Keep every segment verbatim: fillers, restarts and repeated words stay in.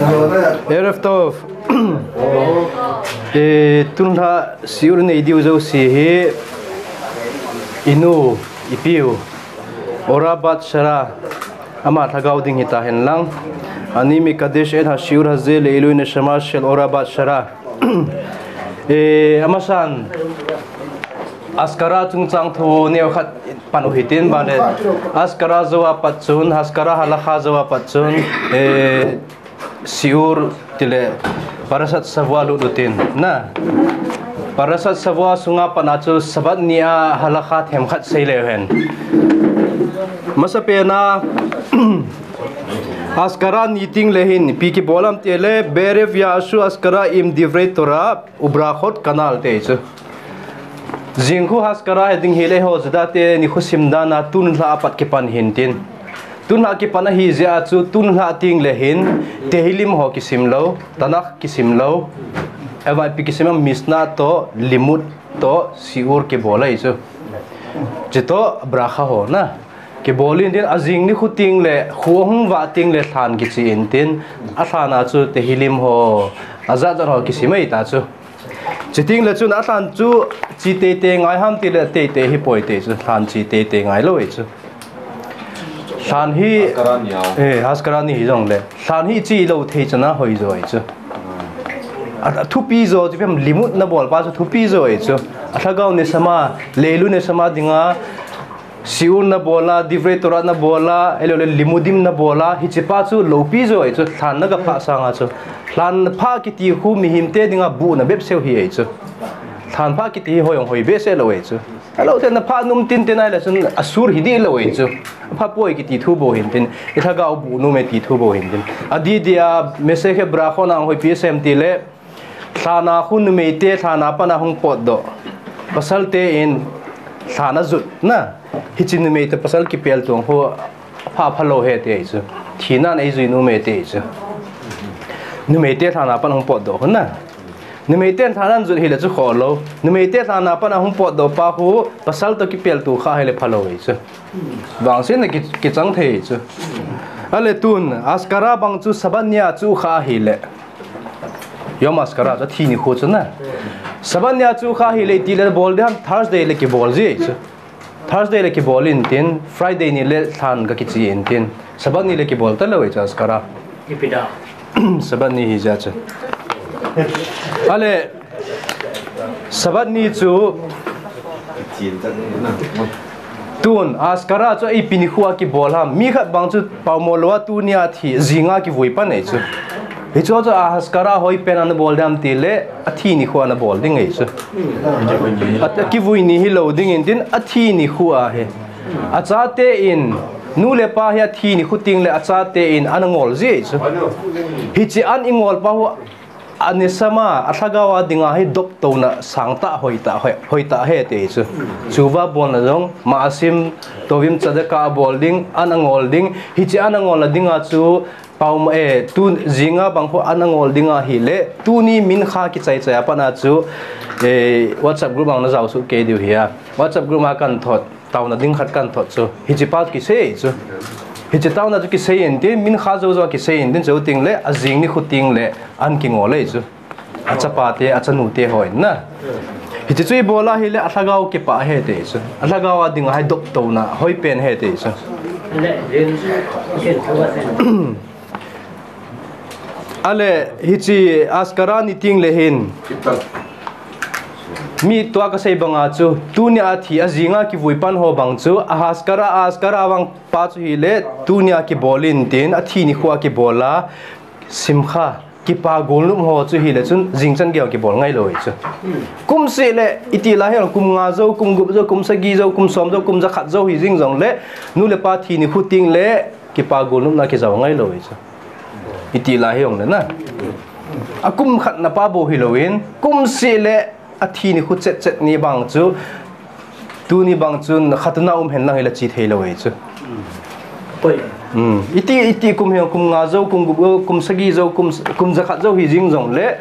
ערב טוב. Eh, tunlha shiur nei diu jouse hi inu, ipiu, אורה בת שרה, ama lhagao ding hita hen lang. אני מקדש את השיעור הזה לעילוי נשמה של אורה בת שרה. Eh, amasan, אזכרה chungchang thu neokhat pan u hitin, bale, אזכרה jou apat chun, אזכרה הלכה jou apat chun, eh, שיעור tile פרשת שבוע lut utin, na. פרשת שבוע sunga pat a chu Sabbath ni a הלכה themkhat sei leu hen. Masapen a, אזכרה ni teng le hin ipi kibol ham tile, בערב יעשו אזכרה עם דברי תורה וברכות כנ"ל ti chu. Jing khu אזכרה he ding hile, ho Juda te nikho sim dan a tunlha apat kipan hintin. Tunlha kipan ahi jeh a chu tunlha teng le hin תהלים ho kisim lou, תנך kisim lou. Ahivang ipi kisim ham, משנה toh, לימוד toh, שיעור kibol ahi chu. Chutoh ברכה ho, na. Kibol intin, ajing nikho teng le, kho hung vah teng le lhan kiche intin, alhan a chu תהלים ho, ajat jat ho kisim ahi ta chu. Chuteng le chun alhan chu che teitei ngai ham tile, teitei hipoi ti chu, lhan che teitei ngai lou ahi chu. Lhan hi, אזכרה ni a. Eh, אזכרה ni hijongle, lhan hi che lou thei chana hoi jo ahi chu. A, athupi jo chu ipi ham, לימוד nabol pa chu thupi jo ahi chu. Alhagao נשמה, לעילוי נשמה dinga, שיעור nabol a, דברי תורה nabol a, ahilouleh לימודים nabol a, hiche pa chu loupi jo ahi chu, lhan nagaphah sanga chu. Lhan phah kiti khu mihem te dinga buhna bepseh hi ahi chu. Lhan phah kiti hi hoi jong hoi behseh lou ahi chu. Alou te naphah nom tin tin ahile chun asur hi dih lou ahi chu. Aphah poi kiti thu bou hintin, ilhagao buh nom e ti thu bou hintin. Adih dih a, مسحت برکات a hung hoipi asem tile, lhan a khu numei te lhan a pat a hung potdoh, pasal te in lhan ajot na. Hiche numei te pasal kipel tong khu apha phalou ahi ti ahi chu. Thina in eijui nom e ti ahi chu. Numei te lhan a pat a hung potdoh khu, na. Numei ten lhan ajot hile chu khoh lou. Numei te lhan a pat a hung potdoh pa khu pasal toh kipel to kha hile phalou ahi chu. Vangsetna ki, kichang thei chu. Ahile tun, אזכרה bang chu Sabbath ni a chu kha ahile, יום האזכרה chu athi nikho chu, na. Sabbath ni a chu kha ahile itile bol ding ham, Thursday le kibol ji chu. Thursday le kibol intin, Friday ni le lhan gakiche intin, Sabbath ni le kibol talou ahi chu אזכרה. Ipi da? Sabbath ni hi jeh chu. Ahile, Sabbath ni chu, tun, אזכרה chu ipi nikho a kibol ham? Mi khat bang chu paomo lou a tuni a thi, jing a kivui pan ahi chu. Hiche chu אזכרה hoipen a nabol ding ham tile, athi nikho a nabol ding ahi chu. A, akivui ni hilou ding intin, athi nikho a hi. Achate in, nu le pa hi athi nikho teng le achate in an angol ji ahi chu. Hiche an ingol pa khu, a נשמה, alhagao a dinga hi doptouna sangtah, hoitah, hoi, hoitah ahi ti ahi chu. Chuva bolna jong, מעשים טובים צדקה abol ding, an angol ding, hiche an angolna dinga chu, paomo, eh, tun jing a bang khu an angol ding ahile, tuni מנחה kichai chai a pat a chu, eh, WhatsApp group a hung najao soh kei diu ahi a. WhatsApp group a kahin thot, taona ding khat kahin thot chu. Hiche pa kisei chu. Hiche taona chu kisei intin, מנחה jou jou a kisei intin, chuteng le, ajing nikho teng le, an kingol ahi chu. Achapa te, achanu te hon, na. Hiche chu ibol ahile alhagao kipah ahi ti chu. Alhagao a dinga hi doptouna hoipen ahi ti chu. Ahile hiche אזכרה ni teng le hin, mi tua kasei banga chu, tuni a thi, ajing a kivui pan ho bang chu, אזכרה, אזכרה bang pa chu hile, tuni a kibol intin, athi nikho a kibol a, שמחה, kipa golnop ho chu hile chun jing chan geiya kibol ngai lou ahi chu. Kumseh le, itih lai hi kum nga jou, kum gup jou, kum sagi jou, kum som jou, kum jakhat jou hi jing jongle, nu le pa thi nikho teng le kipa golnopna kijao ngai lou ahi chu. Itih lai hi jongle, na. Akum khatna pa bou hilouvin, kumseh le athi nikho chet chet ni bang chu, tuni bang chun khatuna um hen lang hile che thei lou ahi chu. Poi. Hmm. Iti, iti kum hi, kum nga jou, kum gup jou, kum sagi jou, kum, kum jakhat jou hi jing jongle,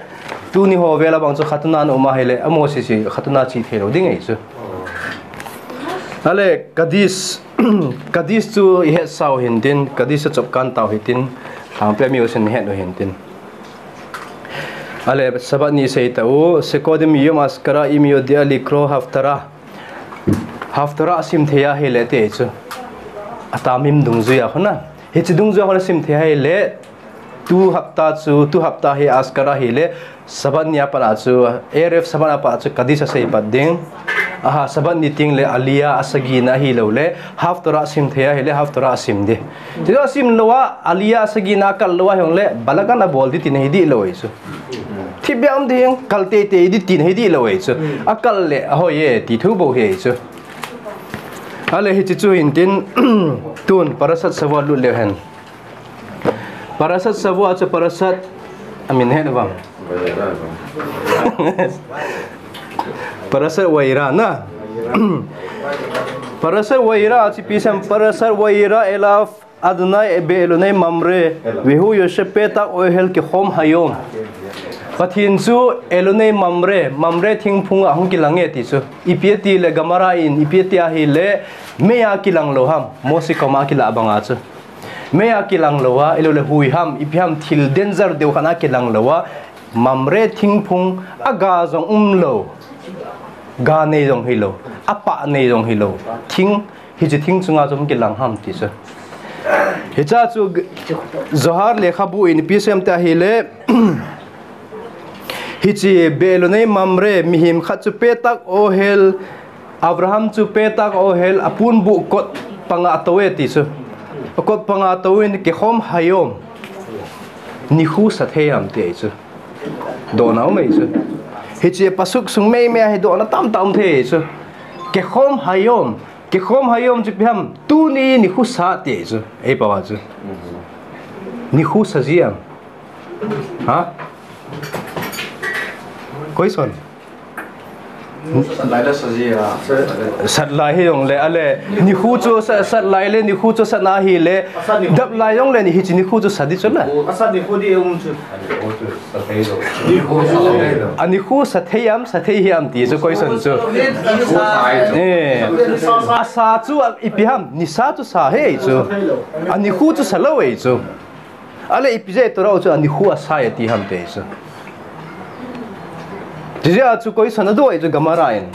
tuni ho vel a bang chu khatuna na um ahile, amo sese khatuna che thei lou ding ahi chu. Ahile, קדיש, קדיש chu ihet sau hintin, קדיש chu chop kan tau hitin, lhangpi a mi usin het u hintin. Ale, Sabbath ni seita u, Shekodim yom askara im yodia likro haftara. Haftara sim thei ahile ti chu. Atamim dungjuia khona. Hiche dungjuia khona sim thei ahile, tu hapta chu, tu hapta hi askara hile, Sabbath ni apat a chu, Erev Sabbath apat a chu, Kaddish asei pat ding. Aha, Sabbath ni teng le, Aliyah asagina hilou le, Haftara sim thei ahile, Haftara sim di. Ti chu asim lou a, Aliyah asagina akal lou a, hijongle, balagan abol di tina hi di lou chu. Thipbeh um ding, kal teitei di tina hi di lou chu. Akal le, ahoi e, ti thu bou hi chu. Ale hiche chu hintin, tun, Parashat Shavua lut leu hen. Parashat Shavua chu Parashat, amin het vang. Parashat Vayera na. Parashat Vayera chu ipi sem, Parashat Vayera elav Adonai be'elonei Mamre, vehu yoshev petach ohel kechom hayom. Pathen chu elonei Mamre, Mamre thingphung a hung kilang e ti chu. Ipi ati le Gemara in, ipi ati ahile, mei a kilang lou ham, Moshe koma kilah banga chu. Mei a kilang lou a, ilou le hui ham, ipi ham thil danger deu khat a kilang lou a, Mamre thingphung a ga jong um lou, ga nei jong hilou, a pah nei jong hilou, thing, hiche thing chunga chu hung kilang ham ti chu. Hiche chu Zohar lekhabu in ipi sem ti ahile, hiche be'elonei Mamre, mihem khat chu petach ohel, Abraham chu petach ohel, aponbuh kot panga atou e ti chu. Akot panga atou in kechom hayom. Nikho sa thei ham ti chu. Dohna um e chu. Hiche pasuk sung mei mei a hi dohna tamtah um thei chu. Kechom hayom. Kechom hayom chu ipi ham, tuni nikho sa ti chu. Ei pao a chu. Nikho sa ji am. Ha? Koi son? Sat lai le sa ji a. Sat lai hijongle, ale, nikho chu sa, sat lai le, nikho chu sat na hile, dap lai jongle, ni hiche nikho chu sa di chu le. Asat nikho di um chu. A nikho sa thei am, sa thei hi am ti chu koi son chu. Eh, asa chu a, ipi ham, nisa chu sa hi chu. A nikho chu sa lou e chu. Ale ipi jeh a Torah u chu a nikho asa e ti ham ti chu. Ti jeh a chu koi son a doh e chu Gemara in.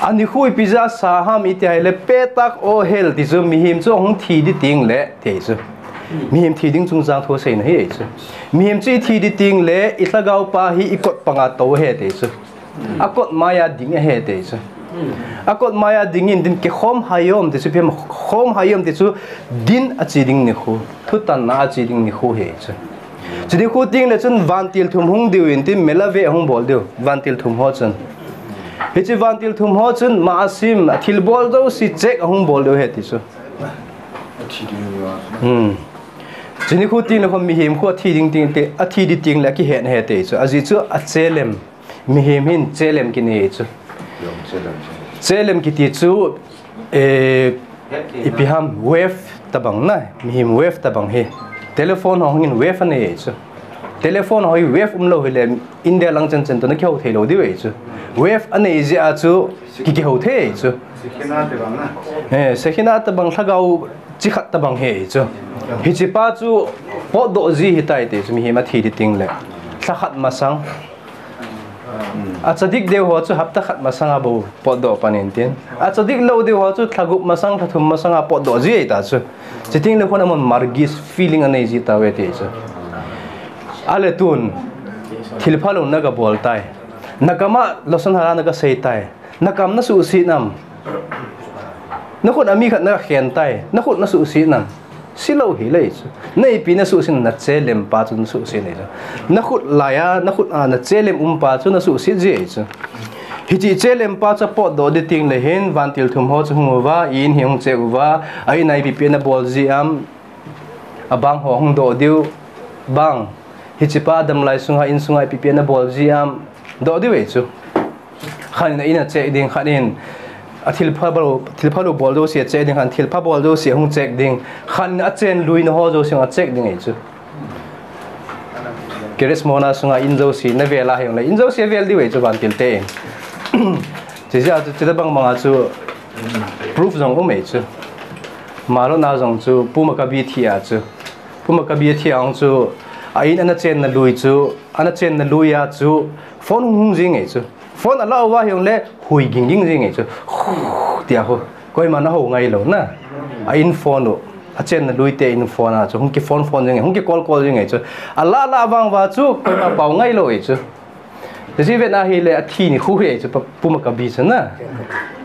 A nikho ipi jeh a sa ham iti ahile petach ohel ti chu mihem chu ahung thi di teng le ti chu. Mihem thi ding chungchang thu seina hi e chu. Mihem chu ithi di teng le ilhagao pa hi ikot panga tou ahi ti chu. Akot maiya ding ahi ti chu. Akot maiya ding in tin kechom hayom ti chu ipi ham, chom hayom ti chu din ache ding nikho. Thutanna ache ding nikho hi chu. Chu nikho teng le chun vantil thum hung diu in tin melave ahung bol diu. Vantil thum ho chun. Hiche vantil thum ho chun ma'asim, athilbol jouse check ahung bol diu ahi ti chu. Hmm. Chu nikho teng le khun mihem khu athi ding teng, athi di teng le akihet ahi ti chu. Ajeh chu a chelem. Mihem hin chelem kinei chu. Chelem kiti chu, eh, ipi ham wave tabang na, mihem wave tabang hi. Telephone ho hin wave anei chu. Telephone ho hi wave umlou hile India lang chen chen toh na kihou thei lou diu e chu. Wave anei jeh a chu ki, kihou thei chu. Eh, Shekhinah tabang lhagao chi khat tabang hi chu. Hiche pa chu potdoh ji ahitai ti chu mihem athi di teng le. Lha khat masang. A tzadik deu ho chu hapta khat masang a bou potdoh pan in tin. A tzadik lou deu ho chu lha gup masang, lha thum masang a potdoh ji ahitai chu. Chuteng le khun amun margish feeling anei ji tauve ti chu. Ale tun thil phalou na ga bol tai. Na kam a lashon hara na ga sei tai. Na kam na suhset nam. Na khut a mi khat na khen tai. Na khut na suhset nam. Silou hile chu. Na ipi na suhset, na chelem pa chu na suhset ahi chu. Na khut lai a, na khut a, na chelem um pa chu na suhset ji ahi chu. Hiche chelem pa chu potdoh di teng le hin vantil thum ho chu hung uva, in hi hung check uva, a in a ipi ipi na bol ji am, abang ho hung doh diu, bang. Hiche pa damlai sunga, in sunga ipi ipi na bol ji am, doh diu ahi chu. Khat in a in a check ding, khat in a thil pha bol, thil phalou bol jouse a check ding, khat in thil pha bol jouse a hung check ding, khat in a chen lui na ho jouse a check ding ahi chu. Kiryat Shmona sunga in jouse na vel a hijongle, in jouse a vel diu ahi chu vantil te in. Chuti jeh a chu, chuti bang bang a chu proof jong um ahi chu. Marot na jong chu Pu Maccabi thi a chu. Pu Maccabi thi a hung chu A in ana chenna lui chu, ana chenna lui a chu, phone hung hung jing e chu. Phone ala uva hijongle, hui ging ging jing e chu. Tia ho. Koima na ho ngai lou na. A in phone u. A chenna lui te in phone a chu. Hung ki phone phone jing e, hung ki call call jing e chu. Ala la vang uva chu, koima pao ngai lou e chu. Ji vet na hile, a thi ni khu he chu, pa, puma ka bi chu na.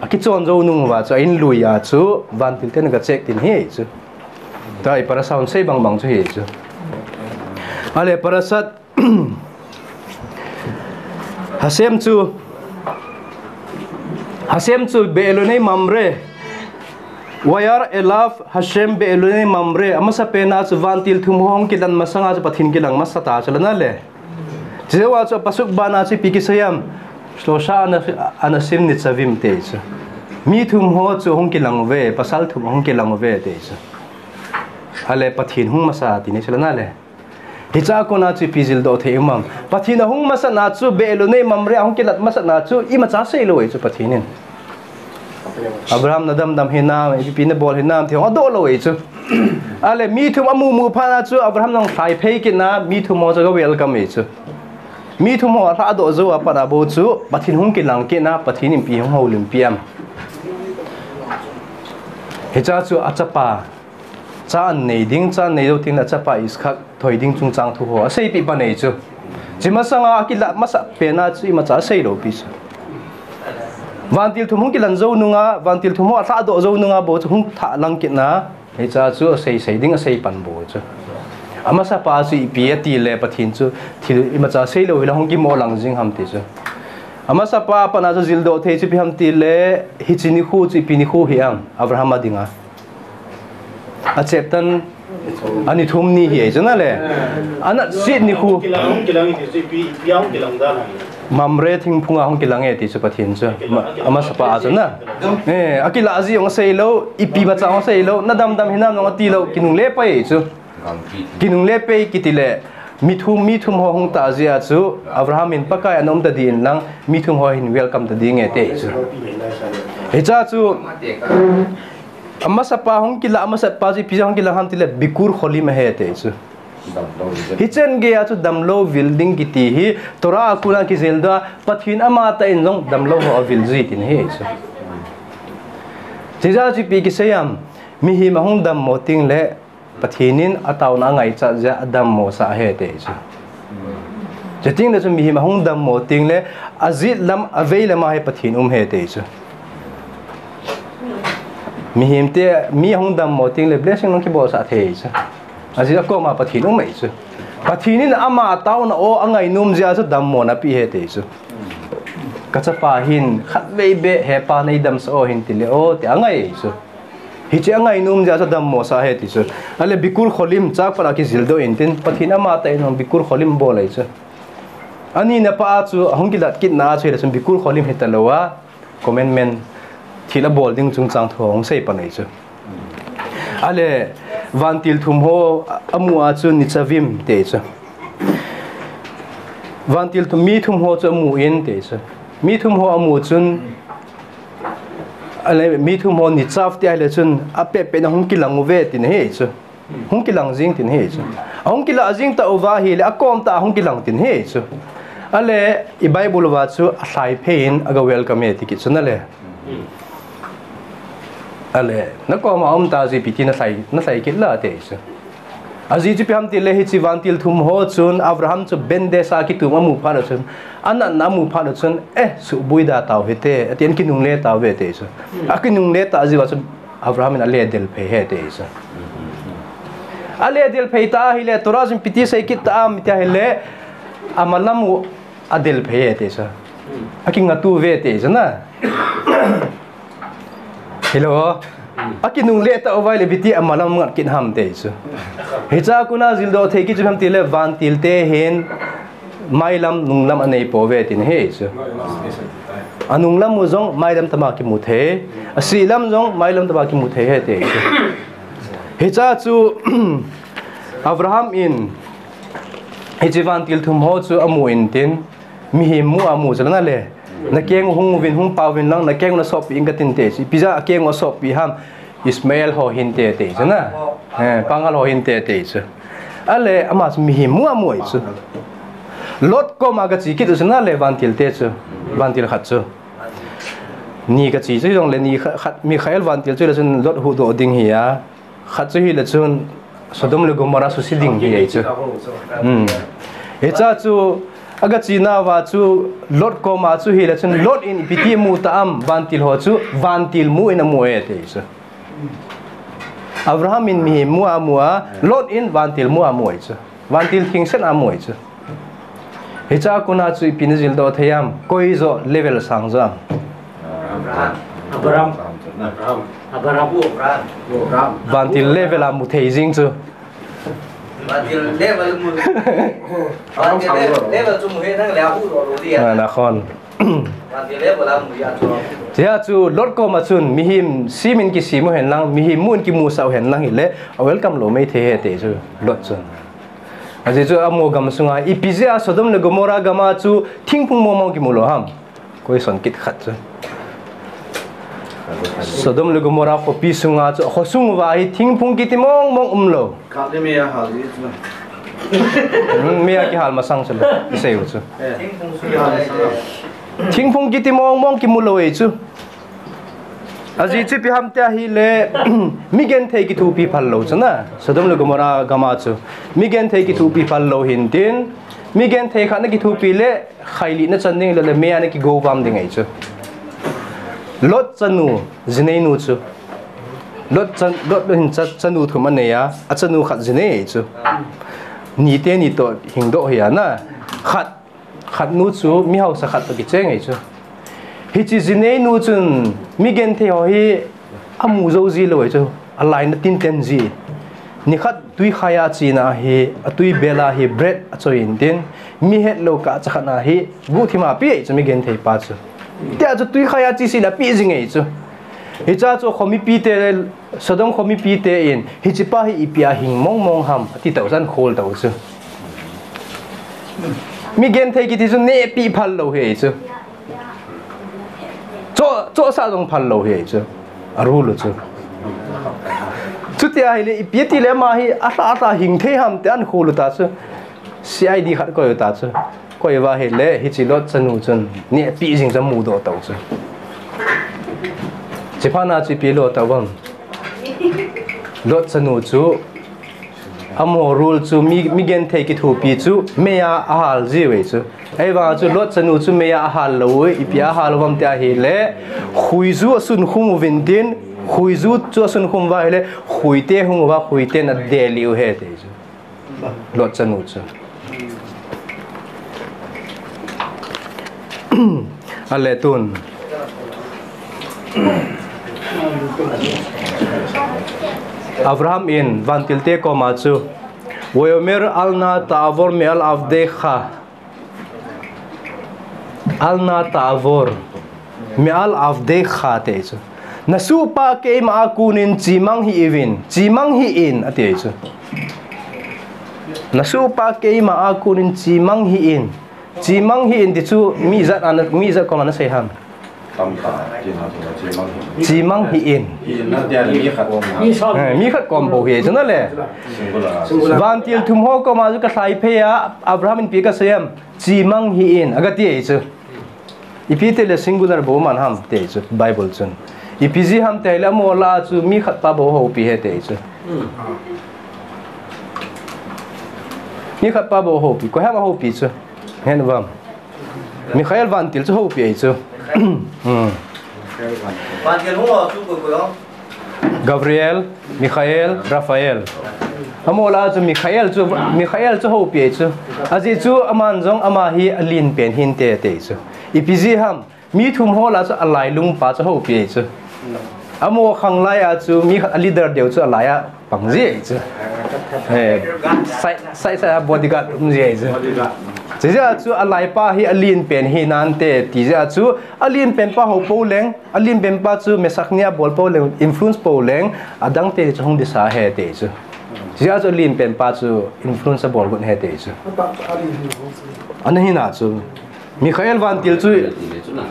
A kichon jou nung uva chu, a in lui a chu, vantil ten ka check tin he chu. Tua i parasat sei bang bang chu hi chu. Ale parasat Hashem chu, Hashem chu Be'elonei Mamre. Vayar elav Hashem Be'elonei Mamre. Amasa pena chu vantil thum hung kilan masanga chu Pathen kilang masa ta chu lana le. Chijou a chu pasuk bana chu ipi kisei am. Shlosha ana-, anashim nitzavim te chu. Mi thum ho chu hung kilang uve, pasal thum hung kilang uve te chu. Ale Pathen hung masa ti ni chu lana le. Hicha kona chu ipi jildoh thei um am. Pathen ahung masatna chu Be'elonei Mamre ahung kilat masatna chu imacha sei lou e chu Pathen in. Abraham na damdam hinam, ipi na bol hinam, ti hung adoh lou e chu. Ale mi thum amu mu phat na chu Abraham nang lhai phei kit na, mi thum ho chu aga welcome e chu. Mi thum ho alhadoh jou a pat a bou chu Pathen hung kilang kit na, Pathen in ipi hung houlimpi am. Hicha chu achapa, cha an nei ding, cha an nei jou teng le achapa Iskak thoi ding chungchang thu ho aseipeh pan e chu. Chi masanga akilah masa pena chu imacha asei lou pi chu. Vantil thum hung kilan jou nunga, vantil thum ho alhadoh jou nunga bou chu hung thah lang kit na, hicha chu asei sei ding asei pan bou chu. Amasa pa chu ipi ati le Pathen chu thil imacha sei lou hila hung kimo lang jing ham ti chu. Amasa pa pana chu jildoh thei chu ipi ham ti le, hiche nikho chu ipi nikho hi am, Abraham a dinga. Acheptan ani thum ni hi e chu na le. Ana sit nikho. Mamre thingphunga hung kilang e ti chu Pathen chu. Ma-, amasa pa a chu na. Eh, akilah ji jong asei lou, ipi macha jong asei lou, na damdam hinam jong ati lou, kinungle pai chu. Kinungle pai kiti le, mi thum, mi thum ho hung tah jeh a chu, Abraham in Pakai ana um tadin lang, mi thum ho hin welcome tading e te chu. Hicha chu, amasa pa hung kilah, amasa pa chu ipi jeh a hung kilang ham ti le, Bikur Cholim ahi te chu. Hichen gei a chu damlou vil ding kiti hi, Torah a kona kijildoh a, Pathen amatah in jong damlou ho avil ji tin hi chu. Chijeh chu ipi kisei am, mihem ahung dammo teng le, Pathen in ataona angaichat jeh a adammo sah ahi te chu. Chuteng le chu mihem ahung dammo teng le, ajet lam, avei lam a hi Pathen um ahi te chu. Mihem te, mi ahung dammo teng le, blessing jong kibolsah thei chu. Ajeh akoma Pathen um ahi chu. Pathen in ama taona o angainom jeh a chu dammo na pe ahi te chu. Ka chapa hin khatvei beh hepa neidamsah o hin ti le o ti angai ahi chu. Hiche angainom jeh a chu dammo sah ahi ti chu. Ale Bikur Cholim, chapang a kijildoh in tin, Pathen amatah in jong Bikur Cholim bol ahi chu. Ani na pa a chu, ahung kilat kit na a chu, hile chun Bikur Cholim hita lou a, commandment, thil abol ding chungchang thu hung sei pan ahi chu. Ale, vantil thum ho amu a chu Nitzavim te chu. Vantil thum, mi thum ho chu amu in te chu. Mi thum ho amu chun, ale, mi thum ho Nitzav ti ahile chun, apeh peh na hung kilang uve tin ahi chu. Hung kilang jing tin ahi chu. Ahung kilah jing tauva ahile, akom tah a hung kilang tin ahi chu. Ale, i Bible uva chu alhai phei in aga welcome e ti kit chu na le. Ale, nakoma um ta ji ipi ti na lhai, na lhai kit la te chu. Ajeh chu ipi ham ti le hiche vantil thum ho chun Abraham chu Beit Desh a kitum amu phat u chun, anatna amu phat u chun, eh, subui da tau hite, atin kinungle tauve te chu. Akinungle tah jeh uva chun Abraham in ale del phei ahi te chu. Ale del phei ta ahile, Torah chun ipi ti sei kit ta am ti ahile, amalam u adel phei ahi te chu. Akingatu ve te chu na. Hello. Akinungle tauva ahile ipi ti amalam ngat kit ham te chu. Hicha kona jildoh thei kit chu ham ti le vantil te hin mailam nunglam anei pouve tin ahi chu. Anunglam u jong mailam tama kimu thei. Asih lam jong mailam tama kimu thei ahi te chu. Hicha chu Abraham in hiche vantil thum ho chu amu in tin, mihem mu a amu chu lana le. Nakeng u hung uvin, hung pauvin lang, nakeng u nasoppi inge katin te chu. Ipi jeh a akeng u asoppi ham, Ishmael ho hinte te chu na. Eh, pangal ho hinte te chu. Ale, ama chu mihem mu a mu ahi chu. Lot koma kache kit u chu nale vantil te chu. Vantil khat chu. Ni kache chu hijongle ni kha-, khat Mikhael vantil chu le chun Lot huhdoh ding hi a. Khat chu hile chun Sodom le Gomorrah suse ding hi ahi chu. Hmm. Hicha chu, aga chena uva chu Lot koma chu hile chun Lot in ipi ti mu ta am vantil ho chu vantil mu in amu e ti chu. Abraham in mihem mu a mu a, Lot in vantil mu a mu ahi chu. Vantil thingset a mu ahi chu. Hicha kona chu ipi na jildoh thei am, koi jo level sang jo am. Abraham. Abraham. Abraham. Abraham. Abraham. Vantil level a mu thei jing chu. Vantil level mu. Vantil level chu mu he nang le a hu lo lo dia. Ah, nakhon. Vantil level a mu ya chu. Tia chu Lot koma chun mihem sem in kisem u hen lang, mihem mu in kimusah u hen lang hile, a welcome lo mai thei e ti chu Lot chun. Ajeh chu amaho gamsunga, ipi jeh a Sodom le Gomorrah gama chu thingphung mong mong kimu lou ham? Question kit khat chu. Sodom le Gomorrah khopi sunga chu, khosung uva hi thingphung kiti mong mong umlou. Khat le mei a hal ji chu. Hmm, mei a kihal masang chu le, isei u chu. Eh. Thingphung sunga. Thingphung kiti mong mong kimu lou e chu. Ajeh chu ipi ham tia hile, mi genthei kithopi phal lou chu na. Sodom le Gomorrah gama chu. Mi genthei kithopi phal lou hin tin. Mi genthei khat na kithopi le, khailih na chan ding le, le mei a na kigo vam ding ahi chu. Lot chanu, jineinu chu. Lot chan, Lot hin cha-, chanu thum anei a, achanu khat jinei ahi chu. Ni teni toh hingdoh hi a na. Khat Khat nu chu mi hausa khat toh kicheng ahi chu. Hiche jineinu chun mi genthei ho hi amu jou ji lou ahi chu. Alaina tinten ji. Nikhat tuikhai a chena hi, atui bel a hi bread achoi in tin, mi hetlou kah cha khat na hi guhthim a ape ahi chu mi genthei pa chu. Tia chu tuikhai a che seh le ape jing ahi chu. Hicha chu khomipi te Sodom khomipi te in, hiche pa hi ipi a hing mong mong ham, ati tau chan khol tau chu. Mi genthei kiti chu nehpi phal lou hi chu. Cho, cho sa jong phal lou hi chu. A rule chu. Chuti ahile ipi ti le ama hi alha alha hing thei ham ti an khol ta chu. C I D khat koi ta chu. Koi uva ahile, hiche Lot chanu chun, nehpi jing chu amudoh tau chu. Chuphat na chu ipi lou tau ham. Lot chanu chu, amaho rule chu, mi, mi genthei kithopi chu, mei a ahal ji uve chu. Ahivang chu, Lot chanu chu, mei a ahal lou uve, ipi a ahal u ham ti ahile, khuiju asun khum uvin tin, khuiju chu asun khum uva ahile, khuite hung uva, khuiten adel u ahi ti chu. Lot chanu chu. Ale tun. Abraham in vantilte koma chu. Ve'omer al na ta'avor me'al avdei kha. Al na ta'avor me'al avdei kha ati chu. Nasuhpa keima a konin chemang hih uvin, chemang hih in ati chu. Nasuhpa keima a konin chemang hih in, chemang hih in ti chu mi ijat a, mi ijat koma nasei ham. Tamtah, chemang hih in. Chemang hih in. Hih in ati a mi khat kom. Eh, mi khat kom bou hi chu nale. Singular. Vantil thum ho koma chu kalhai phei a, Abraham in ipi kasei ham. Chemang hih in, agati ahi chu. Ipi tile singular bou man ham ti chu, Bible chun. Ipi jeh ham tile amaho lah a chu mi khat pa bou houpi ahi ti chu. Mi khat pa bou houpi, koi ham ahoupi chu. Hen uvam. Mikhael vantil chu houpi ahi chu. Hmm. Vantil hung ho chu koi koi ham. Gabriel, Mikhael, Raphael. Amaho lah a chu Mikhael chu, Mikhael chu houpi ahi chu. Ajeh chu aman jong ama hi alen pen hinte ati chu. Ipi jeh ham, mi thum ho lah a chu alailung pa chu houpi ahi chu. Amaho khanglai a chu mi khat a leader deu chu alai a pang ji ahi chu. Eh, sai, sai, sai a bodyguard um ji ahi chu. Chujeh a chu alai pa hi alen pen hinante ti jeh a chu alen pen pa hou pou leng, alen pen pa chu Meshach ni a bol pou leng, influence pou leng, adang te chu hung disa ahi ti chu. Chujeh a chu alen pen pa chu influence abol got ahi ti chu. Ana hina chu. Mikhael vantil chu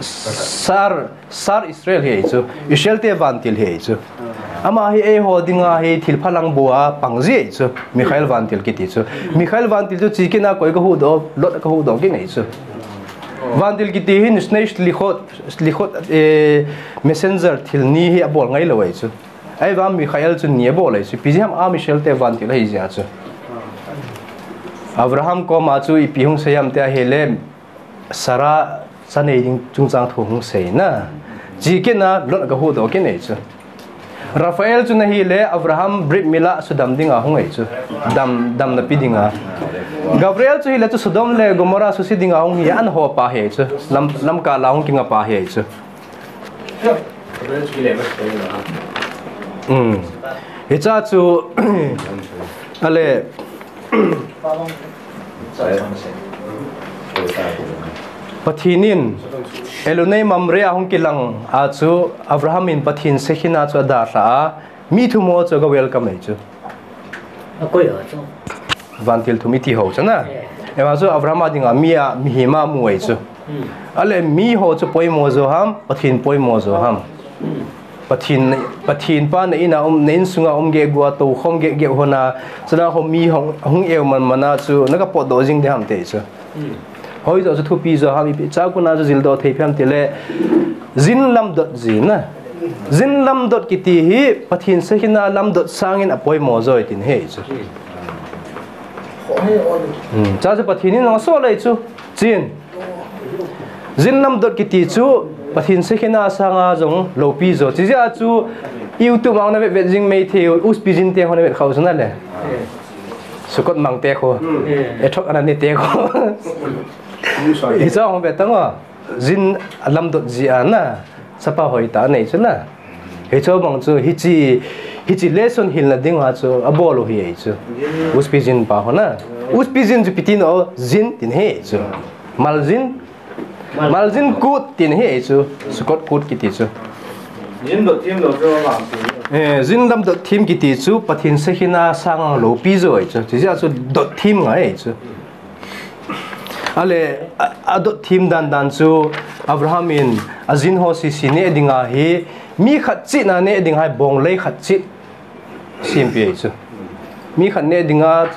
Sar, Sar Israel hi ahi chu. Israel te vantil hi ahi chu. Ama hi eiho dinga hi thil phalang bua pang ji chu. Mikhail vantil kiti chu. Mikhail vantil chu chi kina koi kahuhdoh, Lot kahuhdoh kit nei chu. Vantil kiti hi nishnei shlichot, shlichot, eh, messenger thil ni hi abol ngai lou ei chu. Ahivang Mikhail chu ni abol ei chu. Ipi jeh ham a Michel te vantil ahi jeh chu. Abraham koma chu ipi hung sei ham tia ahile, Sarah cha nei ding chungchang thu hung sei na. Chi kina Lot kahuhdoh kit nei chu. Raphael chu ahile Abraham Brit Mila sudam dinga hung ei chu. Dam, damna pe dinga. Gabriel chu ahile chu Sodom le Gomorrah suhse dinga hung hi ana hopa hi chu. Lam, lamkah la hung kinga pa hi chu. Hmm. Hicha chu, ale, Pathen in Elunei Mamre a hung kilang a chu Abraham in Pathen shekinah chu adalha a, mi thum ho chu aga welcome ei chu. Akoi ho chu. Vantil thum iti ho chu na. Eh. Ema chu Abraham a dinga mi a, mihem a mu ei chu. Hmm. Ale mi ho chu poimo jo ham, Pathen poimo jo ham. Hmm. Pathen, Pathen pa na in a um, na insunga um gegu a, toukhom gegu hon a, chuna ho mi hung, hung eu man man a chu, naga potdoh jing ding ham ti chu. Hmm. Hoi jo chu thupi jo ham, ipi cha kona chu jildoh thei pem tile, jin lamdot ji na. Jin lamdot kiti hi, Pathen shekinah lamdot sangin apoimo jo e tin hi chu. Hmm. Cha chu Pathen in asol ei chu. Chin. Jin lamdot kiti chu Pathen shekinah sanga jong loupi jo. Chijeh a chu YouTube a na vet vet jing mai thei, Uspijin te ho na vet khau chu na le. Sukkot mang te ho. Hmm. Ethok ana ne te ho. Hicha hung vet tang o. Jin lamdot ji a na. Chapa hoitah anei chu na. Hichu bang chu hiche, hiche lesson hilna dinga chu abol u hi ei chu. Uspijin pa ho na. Uspijin chu ipi tin o, jin tin hi chu. Maljin. Maljin kut tin hi ei chu. Sukkot kut kiti chu. Jin dot thim lo chu lang chu. Eh, jin lamdot thim kiti chu Pathen shekinah sanga loupi jo ei chu. Chijeh a chu dot thim ngai ei chu. Ale, a, adot thim dan dan chu Abraham in ajin ho sese neh dinga hi, mi khat chihna neh ding hai bonglei khat chih sempeh ei chu. Mi khat neh dinga,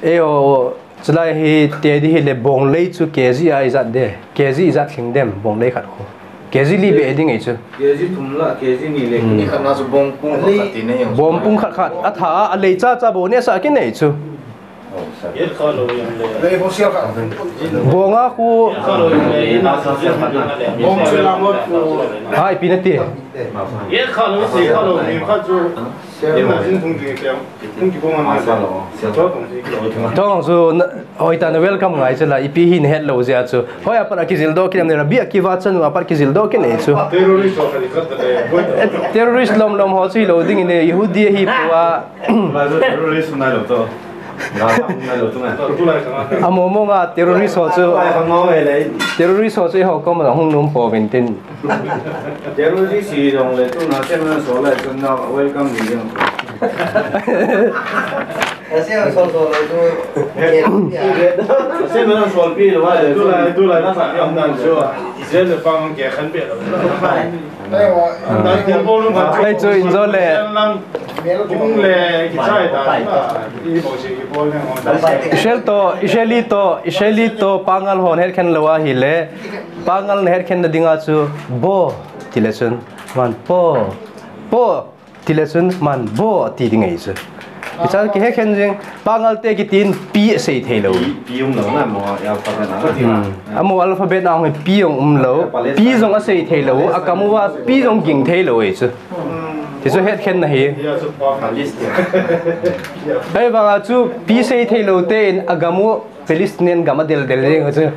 eiho, chulai hi tedi hile bonglei chu K G a ijat de, K G ijat lhing dem, bonglei khat khu. K G li beh ding ei chu. K G thum la, K G ni le. Hmm. Ni khat na chu bong pung khat khat ti nei jong. Bong pung khat khat, atha a, alei cha cha bou neh sah kit nei chu. Bonga khu. Ha, ipi nati. Tong chu, hoitah na welcome ngai chu la, ipi hi nahet lou jeh chu. Hoi apat a kijildoh kit em ni, Rabbi Akiva chanu apat kijildoh kit nei chu. Terrorist lom lom ho chu hilou ding in, Yehudi hi pua. Terrorist nai lou to. Amo mo nga terrorist ho chu. Terrorist ho chu eiho koma hung nom pouvin tin. Terrorist hi jong le tuna seminal sol lai tuna welcome ni jong. Seminal sol sol lai tu. Seminal sol pi lo lai tu lai tu lai na sa yong nan jo. Israel le pang ke khan pe lo. Ei chu injo le. Israel to, Israeli to, Israeli to pangal hon hetkhen lou ahile. Pangal na hetkhen na dinga chu bo tile chun man po. Po tile chun man bo ti ding ei chu. Hicha kihetkhen jing, pangal te kitin pi asei thei lou. Pi, pi um lou na mo alphabet na. Hmm. Amo alphabet na hung pi jong um lou. Pi jong asei thei lou. Agam uva pi jong ging thei lou ei chu. Ti chu hetkhen na hi. Ahivanga chu pi sei thei lou te in agam u Palestine gam a del del jeng chu.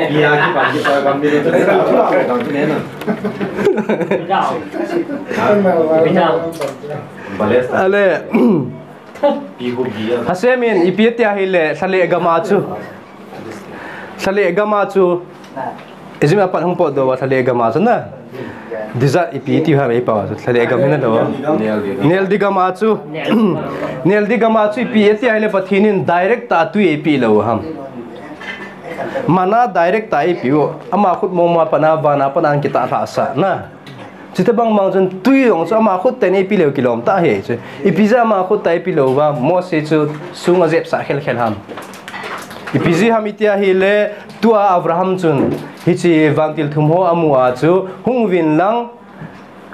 Pi a kipan kipa gam mi chu. Ale. Pi hu pi a. Hashem in ipi ati ahile, lhale gam a chu. Lhale gam a chu. Egypt apat hung potdoh uva lhale gam a chu na. Desert ipi ti ha vei pa chu lhale gam hi na lo. Nile di gam a chu. Nile di gam a chu ipi ati ahile Pathen in direct a tui eipeh lou ham. Manna direct a eipeh u. Ama khut mong ma pana vana pana kitah lhah sah na. Chuti bang bang chun tui jong chu ama khut tah in eipeh leu kilom tah ahi chu. Ipi jeh a ama khut tah eipeh lou va, Mose chu sung ajepsah khel khel ham. Ipi jeh ham iti ahile, tua Abraham chun hiche vantil thum ho amu a chu, hung uvin lang,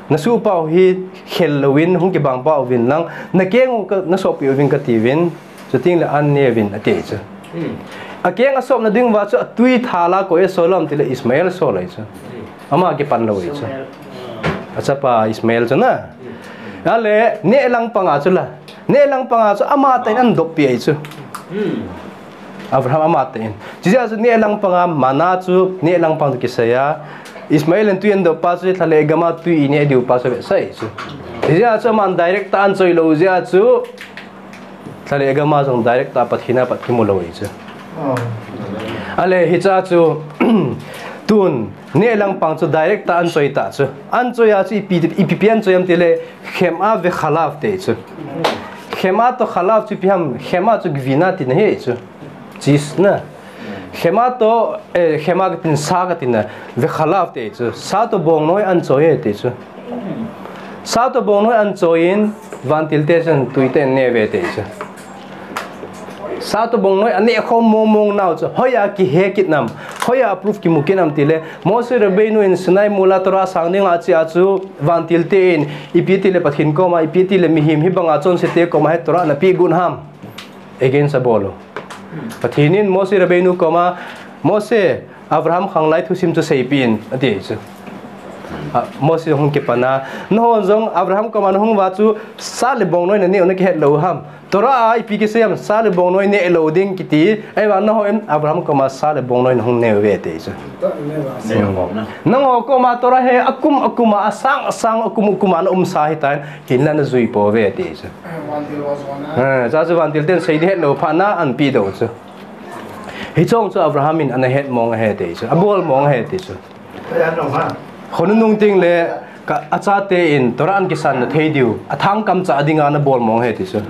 na sohpau hi khel louvin, hung kibang pau vin lang, na keng u ka, na sohpeh uvin kati uvin, chuteng le an ne uvin ati chu. Hmm. Akeng asopna ding uva chu atui thal a koi asol ham tile Ishmael asol ahi chu. Hmm. Ama kipan lou ahi chu. Ishmael. Achapa Ishmael chu na. Hmm. Ale, neh lang panga chu la. Neh lang panga chu amatah in ana doppi ahi chu. Hmm. Abraham amatah in. Chujeh chu neh lang panga mana chu neh lang pang kisei a. Ishmael in tui ana dop pa chu lha le gam a tui ineh diu pa chu vetsah ahi chu. Chujeh chu aman direct tah ana choi lou jeh chu. Lha le gam a jong direct tah Pathen a pat kimu lou ahi chu. Oh. Ale hiche chu tun neh lang pang chu direct tah ana choi ta chu. Ana choi a chu ipi, ipi, ipi ana choi ham tile khemah vechalav ti chu. Khemah toh chalav chu ipi ham, khemah chu gvina tina ahi chu. Cheese na. Khemah toh, eh, khemah katin sa katina, vechalav ti chu. Sa toh bongnoi ana choi e ti chu. Sa toh bongnoi ana choi in, vantil te chun tui tah in ne uve ti chu. Sa toh bongnoi aneh khom mong mong nau chu, hoiya kihe kit nam, hoiya proof kimu kit nam tile, Moshe Rabbeinu in Sinai mol a Torah asang ding a che a chu, vantil te in, ipi tile Pathen koma, ipi tile mihem hibanga chonse te koma hi Torah napeh got ham. Against abol u. Pathen in Moshe Rabbeinu koma, Moshe, Abraham khanglai thusim chu seipeh in, ati chu. A, Moshe hung kipan a, nahon jong Abraham koma nahung uva chu sa le bongnoi naneh u nakihet lou ham. Torah a ipi kisei ham, sa le bongnoi neh lou ding kiti, ahivang nahon Abraham koma sa le bongnoi nahung ne uve ati chu. Nangho koma Torah hi akum akum a, asang asang akum akum a na umsa ahitan, hinla najui pouve ati chu. Eh, vantil ho jong a. Eh, chuche chu vantil ten sei ding het lou phat na ana peh doh chu. Hiche jong chu Abraham in ana het mong ahi ti chu. Abol mong ahi ti chu. Khonung nung teng le ka achate in Torah ana kisan na thei diu. Athangkam cha dinga ana bol mong ahi ti chu.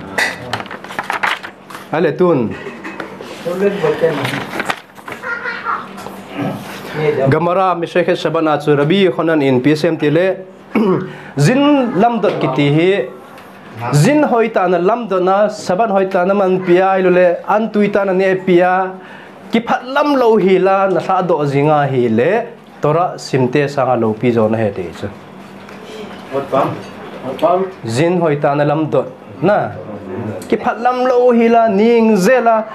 Ale tun. Gemara Masechet Shabbat a chu Rabbi Yochanan in ipi asei em tile, zin lamdot kiti hi, zin hoitah in alamdot a, Shabbat hoitah in amanpi a, ahilouleh an tuitah in anehpi a, kiphat lam lou hi la, nalhahdoh jing ahile, Torah simte sanga loupi jo nahi ti chu. Zin hoitah in alamdot. Na, kiphat lam lou hi la, ning jel a,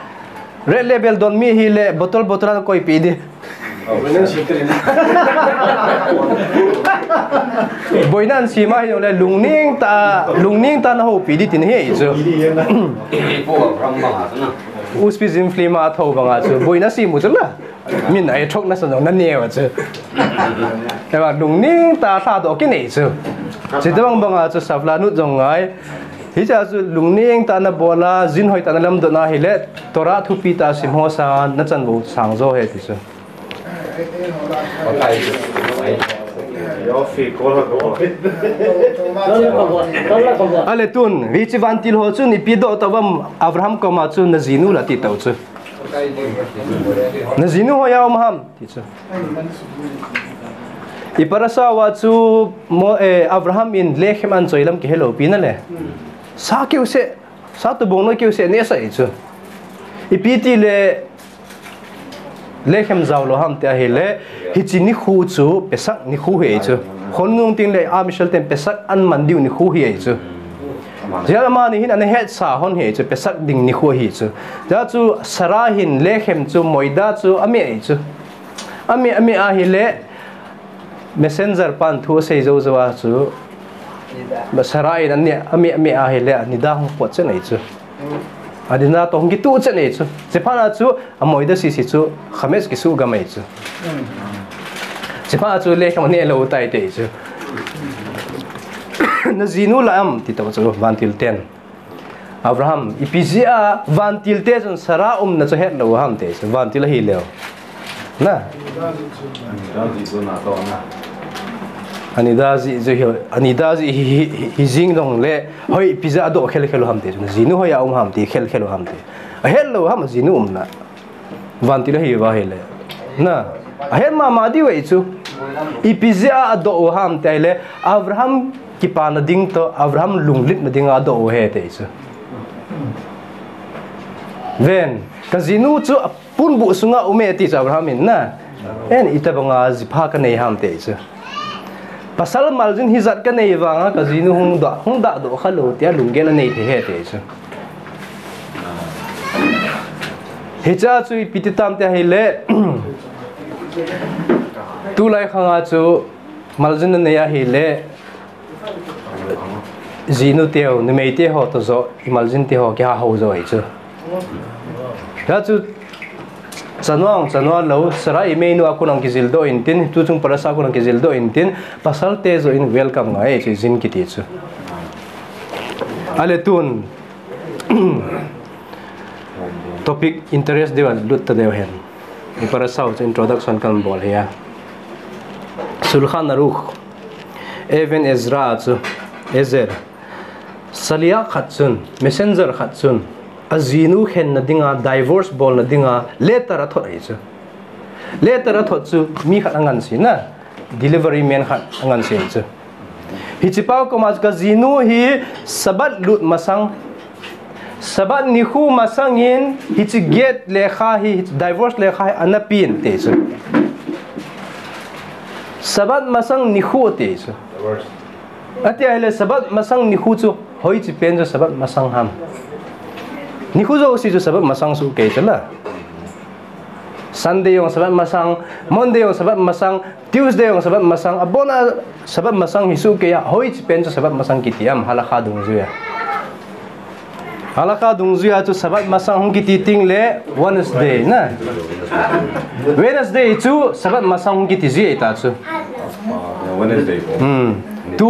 Red Label don mi hile, bottle bottle a nakoipeh ding. Boina asem ahilouleh, lungning tah, lungning tah a nahoupi ding tina ahi chu. Ushpizin film a atho banga chu, boina asem u chu la. Min a ithok nasa jong naneo chu. Ewa, lungning tah a lhahdoh kinei chu. Chutobang banga chu sablanut jong ngai. Hiche chu lungning tah in nabol a, zin hoitah in nalamdot ahile, Torah thupi tah sim ho sanga nachanvou sang jo ahi ti chu. Ale tun, hiche vantil ho chun ipi doh tauvam Abraham koma chu najinu la ti tau chu. Najinu hoiya um ham ti chu. I parasha uva chu Mo-, eh, Abraham in lechem ahin choi lam kihelou pi nale. Sa keu seh, sa toh bongnoi keu seh anehsah ahi chu. Ipi tile lechem jaolou ham ti ahile, hiche nikho chu Pesach nikho ahi chu. Khonung teng le Am Yisrael ten Pesach aman diu nikho ahi chu. Hijeh a amani hin ana hetsa hon ahi chu, Pesach ding nikho ahi chu. Hijeh chun Sarah hin lechem chu moida chu ameh ahi chu. Ameh, ameh ahile, messenger pan thu asei jou jou a chu, Sarah in aneh, ameh, ameh ahile, anida hung pot chen ahi chu. Anida toh hung kituh chen ahi chu. Chuphat a chu, amoida sese chu, chametz kisuh gam ahi chu. Chuphat a chu, lechem aneh lou tai ti chu. Najinu la am, ti tau chu, vantil ten. Abraham, ipi jeh a vantil te chun Sarah umna chu hetlou ham ti chu, vantil ahileh. Na? Anida jeh chu hi, anida jeh hi, hi, hi, hi jing dong le, hoi ipi jeh a adoh khel khel u ham ti chu, najinu hoiya um ham ti, khel khel u ham ti. Ahetlou ham ajinu umna. Vantil ahiuva ahile. Na? Ahet mama diu ahi chu. Ipi jeh a adoh u ham ti ahile, Abraham kipana ding toh, Abraham lunglutna dinga adoh u ahi ti chu. Ven, kajinu chu aponbuh sunga um e ti chu Abraham in na. Ven, itobanga jipha kanei ham ti chu. Pasal maljin hijat kanei vanga kajinu hung dah, hung dahdoh khalou tia lunggel anei thei ahi ti chu. Hichea chu ipi ti tam ti ahile, tulai khanga chu maljin nanei ahile, jinu teu, numei teho toh joh, imaljin teho kihahou jo ahi chu. Hia chu chanua, chanua lou, Sarah imeinu a kon ang kijildoh intin, tuchung parasa kon ang kijildoh intin, pasal te joh in welcome ngai chu jin kiti chu. Ale tun, topic interest deuh a lut ta deuh hen. Iparasa u chu introduction kan bol hi a. Shulchan Aruch, Even Ezra chu, Ezer. Shaliach khat chun, messenger khat chun, ajinu khenna dinga, divorce bolna dinga, letter athot ahi chu. Letter athot chu, mi khat angansei na, delivery man khat angansei ahi chu. Hichepa koma chu kajinu hi Sabbath lut masang, Sabbath nikho masangin hiche get lekha hi, hiche divorce lekha hi ana pen ti chu. Sabbath masang nikho ti chu. Ati ahile Sabbath masang nikho chu hoiche pen chu Sabbath masang ham? Nikho jouse chu Sabbath masang sohkei chu la. Sunday jong Sabbath masang, Monday jong Sabbath masang, Tuesday jong Sabbath masang, abona Sabbath masang hi sohkei a, hoiche pen chu Sabbath masang kiti ham, halakha dungjuia. Halakha dungjuia chu Sabbath masang hung kiti tengle Wednesday na. Wednesday chu Sabbath masang hung kiti ji ahi ta chu. Wednesday ko. Hmm. Tu,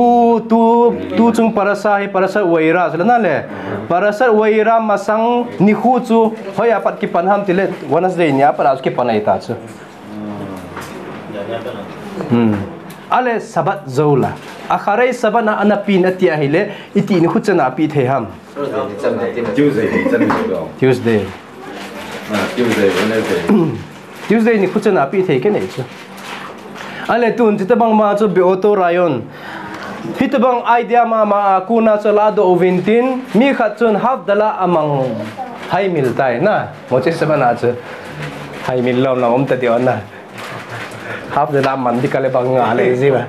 tu, tuchung parasa hi Parashat Vayera chu la na le. Parashat Vayera masang nikho chu hoi apat kipan ham tile Wednesday ni apat a chu kipan ahi ta chu. Hmm. Ale Sabbath jou la. Acharei Shabbat na ana pen ati ahile, iti nikho chan a pe thei ham? Tuesday ni chan ni lo. Tuesday. Ah, Tuesday, Wednesday. Tuesday nikho chan a pe thei kei nei chu. Ale tun, hitobang ma chu Be'oto Rayon. Hitobang idea mama a kona chu ladoh uvin tin, mi khat chun Havdalah amang haimil tai na. Mochei Shabbat na chu. Haimil lom lom um ta diu na. Havdalah man di kale bang nga le ji ba.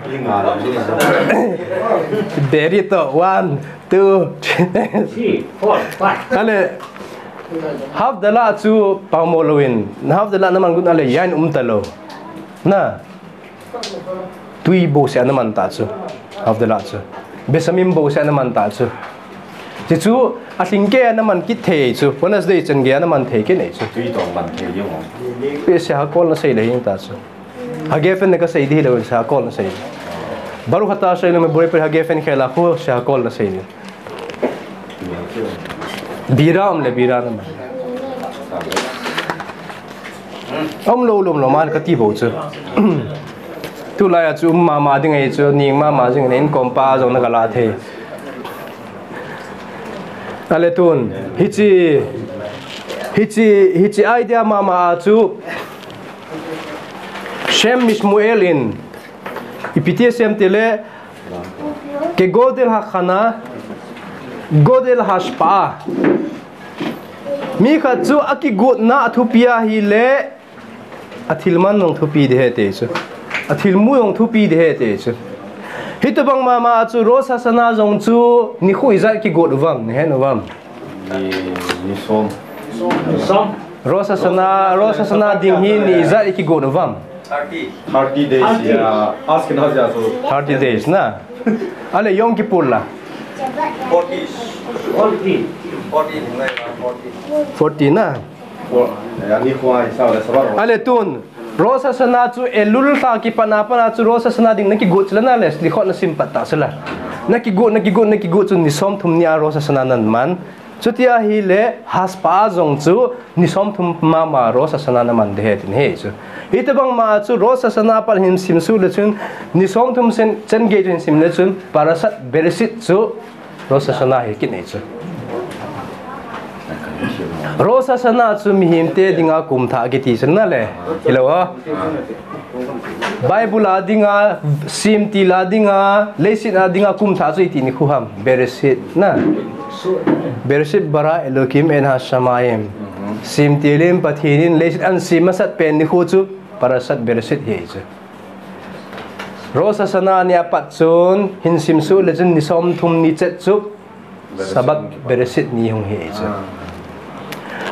Deri to, one, two, three, four, five. Ale, Havdalah chu pamo louvin, Havdalah na man gun ale yain um ta lou. Na, tui bouseh a na man ta chu, Havdalah chu. Besamim bouseh a na man ta chu. Chuchu, alhing kei a na man kit thei chu, Wednesday chan gei a na man thei kei nei chu. Tui tong man thei jong. Pe Shehakol na sei le hing ta chu. Hagephen na ka sei di hilou, Shehakol na sei. Baruch ata asher lo meboreh peri hagephen khel a khu Shehakol na sei di. Bira um le bira na man. Um lou lom lom an kati bou chu. Tulai a chu um mama ding ahi chu, ning mama jing in inkom pa jong na ka la thei. Ale tun, hiche, hiche, hiche idea mama a chu, Shem Mishmuel in, ipi ti asei em tile, Kegodel hachana, godel hashpa'a. Mi khat chu akigotna athupi ahile, athilman jong thupi ding ahi ti chu. Athilmu jong thupi ding ahi ti chu. Hitobang mama chu Rosh Hashanah jong chu nikho ijat kigot uvam, nahet uvam? Ni, ni som. Som. Rosh Hashanah, Rosh Hashanah ding hi ni ijat kigot uvam? Thirty. Thirty days, thirty. Ya. Ashkenazi a chu. Thirty days na. Ale Yom Kippur la? Forty. Forty. Forty, forty. Forty na. For, ya, nikho a hisap le Shabbat. Ale tun. Rosh Hashanah chu Elul lha kipat a pat a chu Rosh Hashanah ding na kigot chula na le, Slichot na sim pat ta chula. Na kigot, na kigot, na kigot chu ni somthum ni a Rosh Hashanah na man. Chuti ahile Hashpa'a jong chu ni somthum mama Rosh Hashanah na man ding ahi tin ahi chu. Hitobang ma chu Rosh Hashanah pat hin sim suh le chun ni somthum sen, chen gei chu hin sim le chun Parashat Bereshit chu Rosh Hashanah hi kit nei chu. Rosh Hashanah chu mihemte dinga kum thah kiti chu na le. Hilou a. Bible a dinga, simtil a dinga, leiset a dinga kum thah chu iti nikho ham. Bereshit na. Bereshit bara Elokim et hashamayim. Simtil in Pathen in leiset ahin sem masat pen nikho chu Parashat Bereshit hi chu. Rosh Hashanah ni a pat chun hin sem suh le chun ni somthum ni chet chu Sabbath Bereshit ni hung hi chu.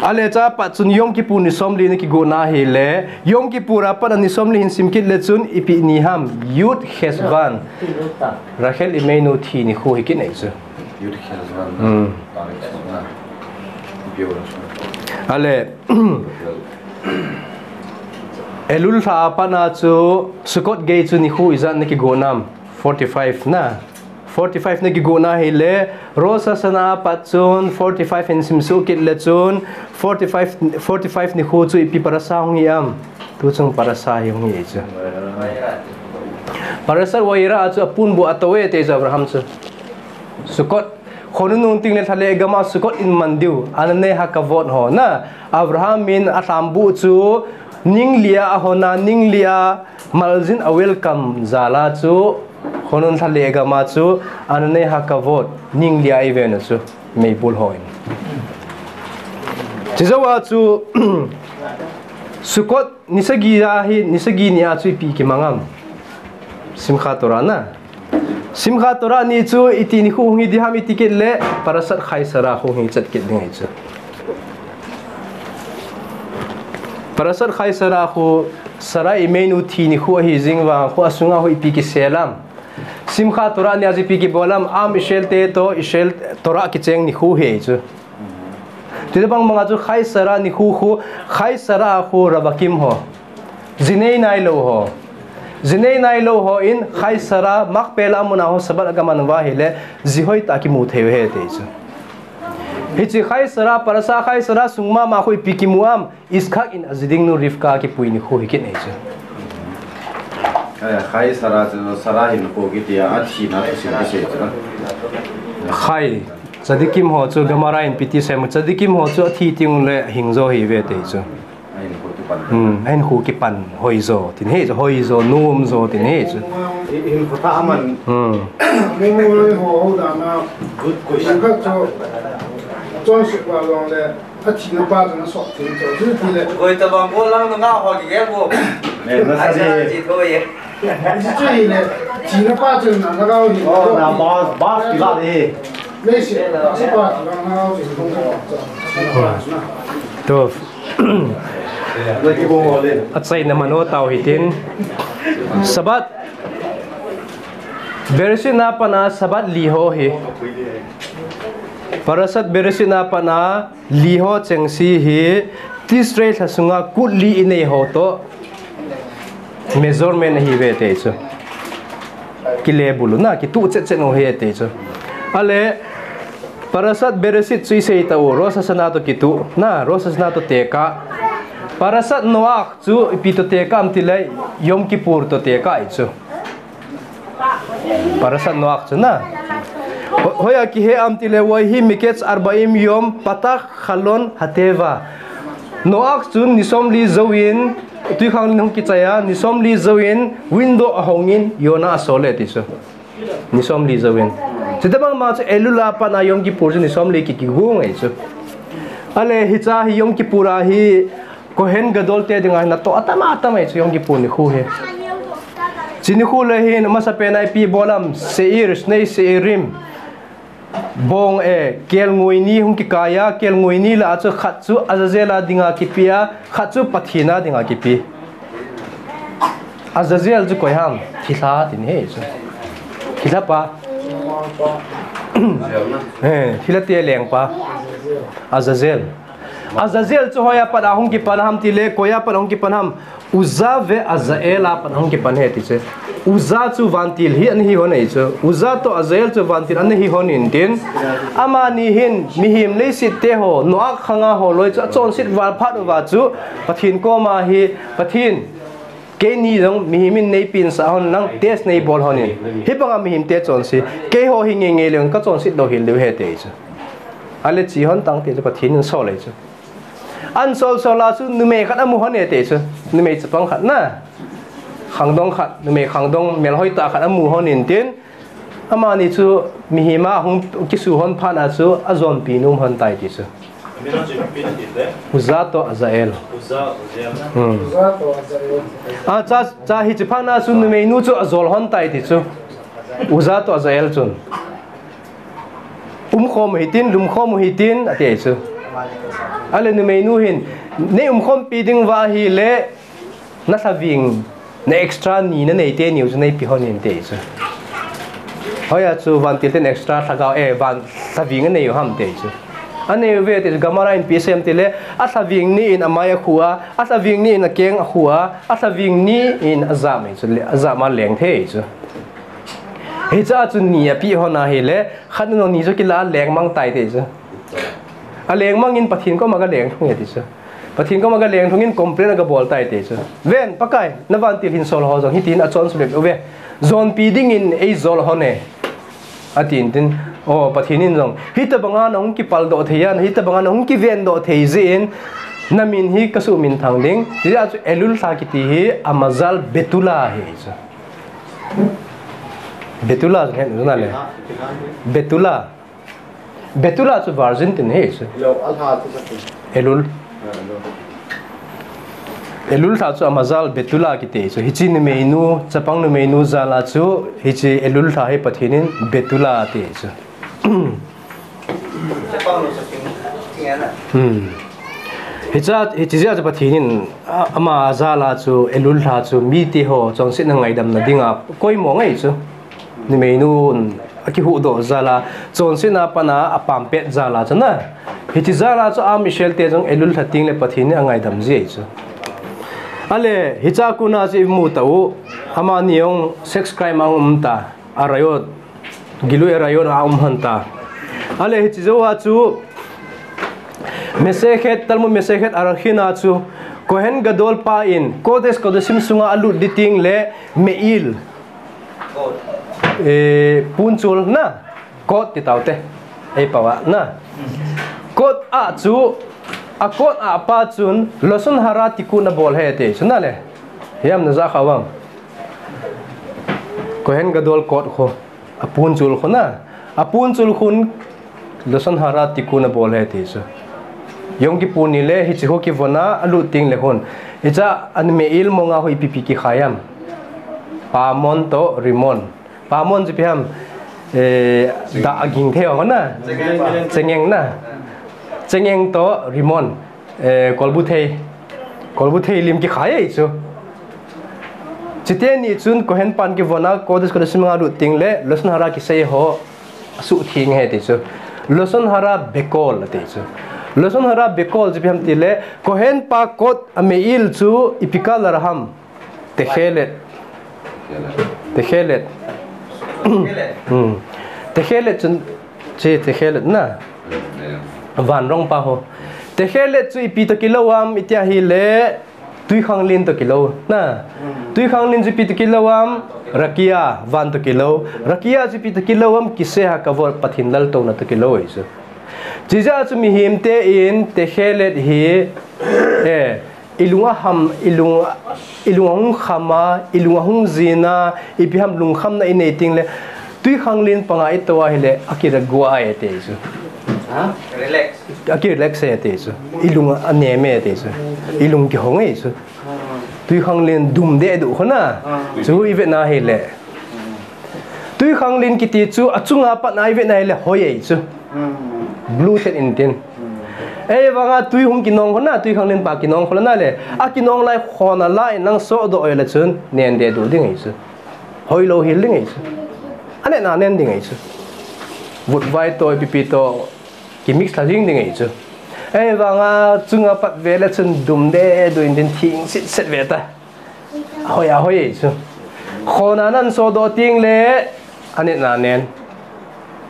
Ahile chu a pat chun Yom Kippur ni somli na kigo na hile, Yom Kippur a pat a ni somli hin sem kit le chun ipi ni ham, Yud Cheshvan, Rachel Imeinu thi nikho hi kit nei chu. Yud Cheshvan. Hmm. Ahile, Elul lha a pat na chu Sukkot gei chu nikho ijat na kigo nam, forty-five na. Forty-five na kigo na hile, Rosh Hashanah a pat chun forty-five hin sem suh kit le chun forty-five, forty-five nikho chu ipi parasha hung hi am. Tu chung parasha hi hung hi chu. Parashat Vayera a chu aponbuh atou e ti chu Abraham chu. Sukkot. Khonung nung teng le thale gam a Sukkot in man diu. Anane Hakavod ho na. Abraham in alhambuh chu ning li a ahon a, ning li a maljin a welcome jal a chu. Khonung thale gam a chu Anane Hakavod ning li a iven u chu. Meipul ho in. Chujou a chu Sukkot ni sagi a hi, ni sagi ni a chu ipi kimang am. Simchat Torah na. Simchat Torah ni chu iti nikho hung hi ding ham iti kit le Parashat Chayei Sarah khu hung hi chet kit ding ahi chu. Parashat Chayei Sarah khu Sarah Imeinu thi nikho ahi jing vang khu asunga khu ipi kisel am. Simchat Torah ni a chu ipi kibol am, Am Israel te toh Israel Torah kicheng nikho hi chu. Ti bang bang a chu Chayei Sarah nikho khu, Chayei Sarah khu Ravakim ho. Jinei nailou ho. Jinei nailou ho in Chayei Sarah Makpela mun a ho Sabbath aga man uva hile, ji hoitah a kimu thei u ahi ti chu. Hiche Chayei Sarah, Parashat Chayei Sarah sung mama khu ipi kimu am, Yitzchak in aji ding nu Rivka kipui nikho hi kit nei chu. Eh, Chayei Sarah chu, Sarah hin khu kiti a, athina thusim kisei chu. Chayei, tzadikim ho chu Gemara in ipi ti sem, tzadikim ho chu athi teng le hing jo ahi ve ti chu. Ahin khu kipan. Hmm, ahin khu kipan, hoi jo, tin hi chu, hoi jo, nom jo, tin hi chu. Hin khu tha aman. Hmm. Mo mo ho ho da na. Good question. Ka chu, chon suk wa long le. Athina pa chu na sok thei chu, chu ti le. Koi tabang ko lang na nga ho ki gel bo. Ne, na sa di. Ai sa ji thoi e. Chu hi le, thina pa chu na na gao hi. Oh, na boss, boss ki la de. Le si, si pa chu na gao hi. To. Achaina mano tao hitin. Sabbath. Bereshit na pat a Sabbath li ho hi. Parashat Bereshit na pat a li ho chengse hi Tishrei lha sunga kut li inei ho toh measurement ahi ve ti chu. Kile bul u na, kituh chet chet u ahi ti chu. Ahile, Parashat Bereshit chu isei tau, Rosh Hashanah toh kituh, na, Rosh Hashanah toh tekah. Parashat Noach chu ipi toh tekah am tile, Yom Kippur toh tekah ahi chu. Parashat Noach chu na. Ho-, hoiya kihe am tile, Vayehi miketz arba'im yom patach chalon hateva. Noach chun ni somli jouvin, twikhanglen hung kichai a, ni somli jouvin, window ahongin, Yonah asol e ti chu. Ni somli jouvin. Chuti bang ma chu Elul a pat a Yom Kippur chu ni somli ki, kigong ahi chu. Ahile hiche hi Yom Kippur a hi Kohen Gadol te dinga natoh atam atam ahi chu Yom Kippur nikho hi. Hiche nikho le hin amasapen a ipi bol am Seir, Shnei Seirim. Bong e, kelngoi ni hung kikai a, kelngoi ni lah a chu khat chu Azazel a dinga kipe a, khat chu Pathen a dinga kipe. Azazel chu koi ham, thilha tin ahi chu. Thilha pa. Eh, thilha te lengpa. Azazel. Azazel chu hoiya pat a hung kipan ham tile, koiya pat a hung kipan ham. Uzzah ve Azael a pat hung kipan ahi ti chu. Uzzah chu vantil hi ana hi hon ahi chu. Uzzah toh Azael chu vantil ana hi hon in tin. Amani hin mihem leiset te ho, Noach khang a ho loi chu achonset val phat uva chu Pathen koma hi, Pathen, keini jong mihem in nei pinsah hon lang test nei bol hon in. Hibanga mihem te chonse. Keiho hi ngei ngei leng ka chonset lou hel leu ahi ti chu. Ahile che hon tang ti chu Pathen in asol ahi chu. An sol sol a chu numei khat amu hon e ti chu. Numei chapang khat na. Khangdong khat, numei khangdong melhoi tah khat amu hon in tin. Amani chu mihem a hung kisu hon phat a chu ajonpi nom hon tai ti chu. Uza to Azael. Hmm. Uza to Azael. A cha cha hichi phat a chu numeinu chu ajol hon tai ti chu. Uza to Azael chun. Umkhom u hitin, lumkhom u hitin, ati chu. Ale numeinu hin, nei umkhompi ding uva ahile, na lhaving, na extra ni nanei teni u chu neipe hon in ti chu. Hoiya chu vantil ten extra lhagao, eh, van lhaving anei u ham ti chu. Anei uve ti chu, Gemara in ipi asei em tile, alhaving ni in amai akhu a, alhaving ni in akeng akhu a, alhaving ni in ajam e chu, le, ajam a leng thei chu. Hicha chu ni ape hon ahile, khat nung ni chu kila lengmang tai ti chu. Alengmang in Pathen koma galengthung e ti chu. Pathen koma galengthung in complain agabol tai ti chu. Ven, Pakai, na vantil hin sol ho jong hitin achonse bep uve. Jonpi ding in eijol hon e. Atin tin, o, Pathen in jong, hitabanga nahung kipaldoh thei a, hitabanga nahung kivendoh thei jeh in, namin hi kasuminthang ding. Hijeh a chu Elul lha kiti hi amazal Betula ahi chu. Betula chu het u na le. Betula. Betula chu virgin tin ahi chu. Elul. Elul lha chu amazal Betula kiti chu. Hichi numeinu, chapang numeinu jal a chu, hichi Elul lha hi Pathen in Betula ati chu. Hmm. Hicha, hichi jeh a chu Pathen in, a, ama jal a chu Elul lha chu mite ho chonsetna ngaidamna dinga koimo ngai chu. Numeinu akihuhdoh jal a, chonsetna pana apam pet jal a chu na. Hichi jal a chu a Israel te jong Elul lha teng le Pathen in angaidam ji ahi chu. Ale, hicha kona chu imu tau, amani jong sex crime a um ta, arayot, Gilui Arayot a um hon ta. Ale, hichi jou a chu, Mesechet, Talmud Mesechet Eruvin a chu, Kohen Gadol pa in, Kodesh Kodashim sunga alut ding teng le, Me'il, eh, punchul na, kot ti tau te. Ei pao a na. Kot a chu, a kot a pa chun, Lashon Hara Tikkun abol ahi ti chu na le. Hiam na ja kha vang. Kohen Gadol kot khu, a punchul khu na. A punchul khun, Lashon Hara Tikkun abol ahi ti chu. Yom Kippur ni le hichi khu kivon a alut teng le khun. Hicha a Me'il mong a khu ipi ipi kikhai am. Pamon to Rimon. Pamon chu ipi ham. Eh, dah aging thei ho na. Chengeng na. Chengeng to Rimon. Eh, kolbu thei. Kolbu thei lim kikhai ahi chu. Chuteni chun Kohen pan kivon a Kodesh Kodashim a lut teng le Lashon Hara kisei ho asuhtheng ahi ti chu. Lashon Hara Bekol ati chu. Lashon Hara Bekol chu ipi ham tile Kohen pa kot a Me'il chu ipi color ham. Techelet. Techelet. Hmm. Techelet chun, chi techelet na. Van rong pa ho. Techelet chu ipi toh kilou am iti ahile, tuikhanglen toh kilou na. Tuikhanglen chu ipi toh kilou am, rakia, van toh kilou. Rakia chu ipi toh kilou am, kiseh hakavod Pathen laltouna toh kilou ahi chu. Chijeh a chu mihem te in techelet hi, eh, ilung aham, ilung, ilung ahung kham a, ilung ahung jin a, ipi ham lungkhamna inei teng le, tuikhanglen panga ito ahile, akiragua ahi ti chu. Ha? Relax. Akirelax ahi ti chu. Ilung anem ahi ti chu. Ilung kihong ahi chu. Tuikhanglen dum deh duh khu na. Chu ivet na ahile. Tuikhanglen kiti chu achunga pat na ivet na ahile hoi ahi chu. Blue ten in tin. Ei vanga tui hung kinong khu na, tuikhanglen pa kinong khu la na le. Akinong lai khon a la in nang sohdoh ahile chun, nen deh duh ding ahi chu. Hoilou hel ding ahi chu. Aneh na nen ding ahi chu. Vutvai toh, ipi ipi toh, kimix lha jing ding ahi chu. Ei vanga chunga pat ve le chun dum deh duh in tin thing sit set ve ta. Ahoi, ahoi ahi chu. Khon a nan sohdoh teng le, aneh na nen.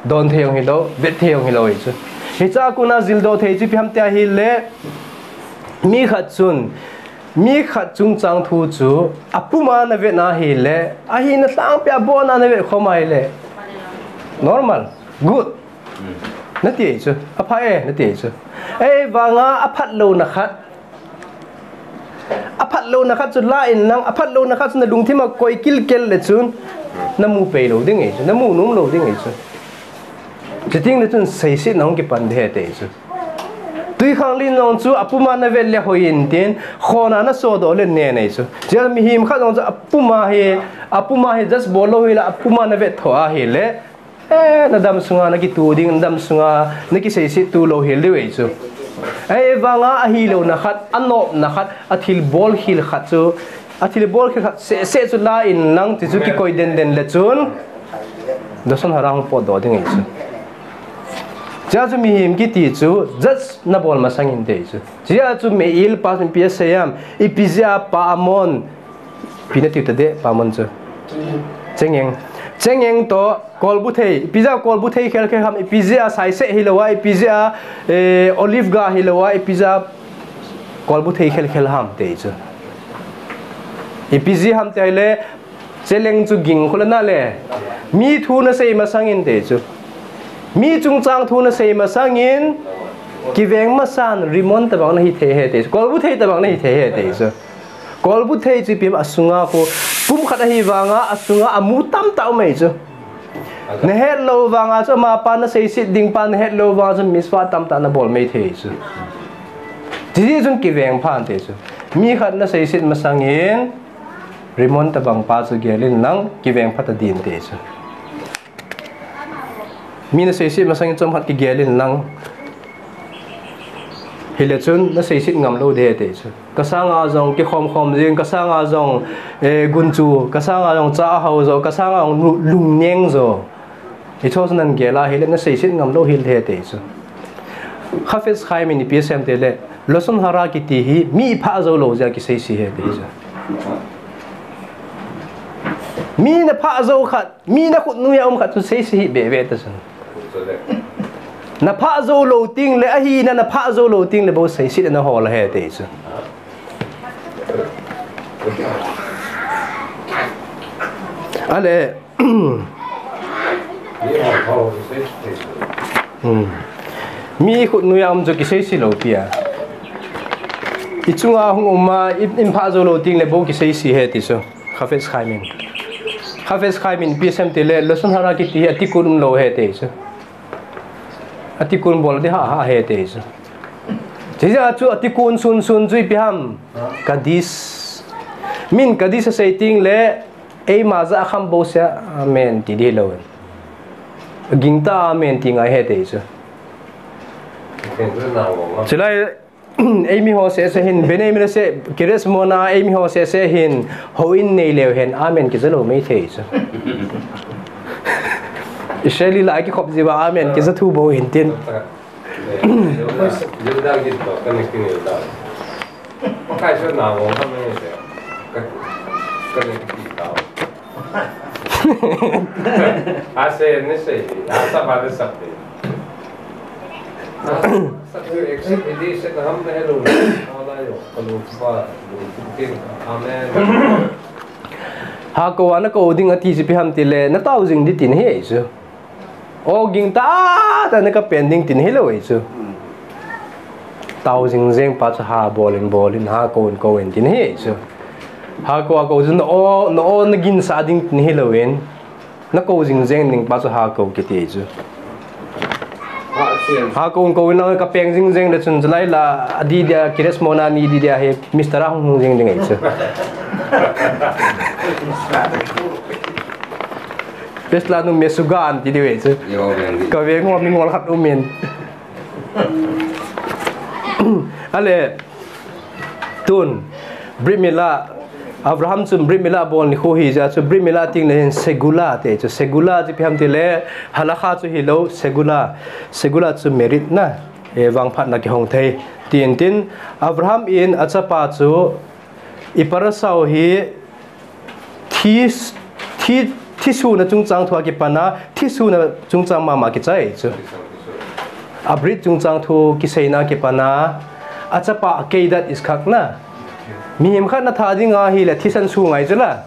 Don thei jong hilou, vet thei jong hilou ahi chu. Hicha kona jildoh thei chu ipi ham tia ahile, mi khat chun, mi khat chungchang thu chu, apum a na vet na ahile, ahina lhangpi a bon a na vet khom ahile. Normal, good. Nati chu, apha e, nati chu. Ei, vanga aphat louna khat. Aphat louna khat chu la inlang, aphat louna khat chu nalungthim a koi kilkel le chun, namu pei lou ding e chu, namu nom lou ding e chu. Chuteng le chun seisetna hung kipan ding ahi ti chu. Tuikhanglen jong chu apuma navet le hoi intin, khona nasodoh le nen e chu. Chule mihem khat jong chu apuma hi, apuma hi just bol lou hile, apuma navet tho ahile, eh, nadam sunga nakituh ding, nadam sunga nakiseiset tuh lou hel diu e chu. Ei, vanga ahilouna khat, anopna khat, athilbol khel khat chu, athilbol khel khat seh seh chu la inlang ti chu kikoi den den le chun, Lashon Hara hung potdoh ding e chu. Chule chu mihem kiti chu, just nabol masang inte chu. Chule chu mei-el pa ipi asei ham, ipi jeh a pa Amon, ipi nati u ta de, pa Amon chu. Chengeng. Chengeng toh, kolbu thei. Ipi jeh a kolbu thei khel khel ham, ipi jeh a saiseh hilou a, ipi jeh a, eh, olive ga hilou a, ipi jeh a kolbu thei khel khel ham ti chu. Ipi jeh ham tile, Cheleng chu ging khu le na le. Mi thu nasei masang inte chu. Mi chungchang thu nasei masang in, kiveng masan Rimmon tabang nahi thei ahi ti chu. Kolbu thei tabang nahi thei ahi ti chu. Kolbu thei chu ipi ham, asunga khu, pumkhat ahi vanga, asunga amu tamtah um e chu. Nahet lou vanga chu amapa naseiset ding pa nahet lou vanga chu mitzvah tamtah nabol mai thei chu. Tijeh chun kiveng pha inte chu. Mi khat naseiset masang in, Rimmon tabang pa chu gel inlang, kiveng pha ta ding ti chu. Mi naseiset masang in chomkhat kigel inlang. Hile chun naseiset ngam lou ding ahi ti chu. Kasanga jong kikhom khom jing, kasanga jong, eh, gunchu, kasanga jong cha ahao jo, kasanga jong lu-, lungneng jo. Hiche chu nagel a hile naseiset ngam lou hel ding ahi ti chu. Chafetz Chaim in ipi asei em tile, Lashon Hara kiti hi mi phah jou lou jeh a kiseise ahi ti chu. Mi naphah jou khat, mi nakhut noiya um khat chu seise hih beh beh ta chun. Naphah jou lou teng le, ahina naphah jou lou teng le bou seiset nahol ahi ti chu. Ale, Hmm. Mi khut noiya um chu kiseise lou pi a. Ichunga hung um a, i, iphah jou lou teng le bou kiseise ahi ti chu. Chafetz Chaim in. Chafetz Chaim in ipi asei em tile, Lashon Hara kiti hi atikkun um lou ahi ti chu. Atikkun bol ding hah hah ahi ti chu. Chujeh a chu atikkun sun sun chu ipi ham. Kaddish. Min Kaddish asei teng le, eima jah a kham bouseh a, amen ti ding hilou. Gingtah a amen ti ngai ahi ti chu. Chulai, eimi ho seh seh hin, Bnei Menashe, Kiryat Shmona, eimi ho seh seh hin, houin nei leu hen, amen kija lou mai thei chu. Israeli lah a kikhop jiu va, amen kija thu bou hin tin. Amen. Hakou a nakou ding ati chu ipi ham tile, natao jing ding tin ahi chu. O gingtah tah a naka pen ding tin hilou ahi chu. Tao jing jeng pa chu ha bol in bol in, hakou in kou in tin ahi chu. Hakou a kou chu na o, na o naginsah ding tin hilou in. Nakou jing jeng ding pa chu hakou kiti chu. Hakou in kou in lang kapeng jing jeng le chun chulai lah a di dia, Kiryat Shmona ni di dia hi, Mishnah a hung hung jing ding ahi chu. Pesla nu mesuga an ti diu ahi chu. Kaveng ho mingol khat um in. Ale, tun, Brit Mila, Abraham chun Brit Mila bol nikho ahi jeh a chu Brit Mila teng le hin segula ti chu. Segula chu ipi ham tile, halakha chu hilou, segula. Segula chu merit na, eh, vangphatna kihong thei. Tin tin, Abraham in achapa chu, iparasau hi, Thi, thi, thisun a chungchang thu a kipan a, thisun a chungchang mama kichai chu. Abrit chungchang thu kiseina kipan a, achapa Akedat Yitzchak na. Mihem khat natha ding ahile thisan su ngai chu la.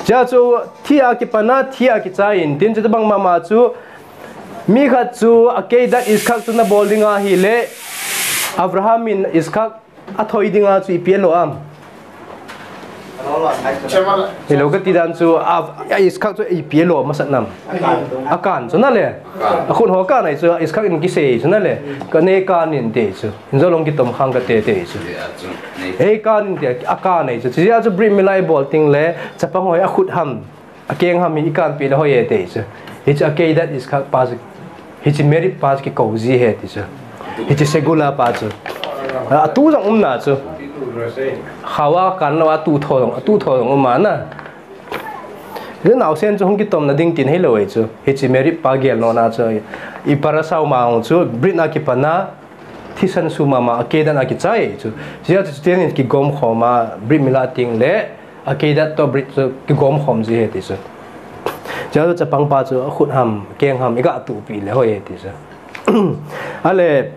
Chua chu thi a kipan a, thi a kichai in, tin chuti bang mama chu, Mi khat chu Akedat Iskak chu nabol ding ahile, Abraham in Iskak athoi dinga chu ipi alo am? Hilou kati dan chu, a, a Iskak chu ipi alo masat nam? Akan chu nale. Akhut ho kan ahi chu, Iskak in kisei chu nale. Kanei kan in ti chu. Injo long kitom khang kate ti chu. Ei kan in ti, akan ahi chu. Chujeh a chu brit mila ibol tengle, chapang hoi akhut ham, akeng ham hi ikanpi le hoi e ti chu. Hichu Akedat Iskak pa chu. Hichu Merib pa chu kikou ji ahi ti chu. Hichu Segula pa chu. Atu jong umna chu. Khawa kan lou atu tho jong, atu tho jong um ana. Hichu naosen chu hung kitomna ding tin hilou e chu. Hichu Merib pa gel nona chu. I parasau ma hung chu, brit na kipana, thisan su mama, Akedat a kichai chu. Chujeh chu chutiang in kigom khom a, brit mila tengle, Akedat to brit chu kigom khom ji ahi ti chu. Chujeh chu chapang pa chu akhut ham, keng ham, iga tupi le hoi e ti chu. Ale,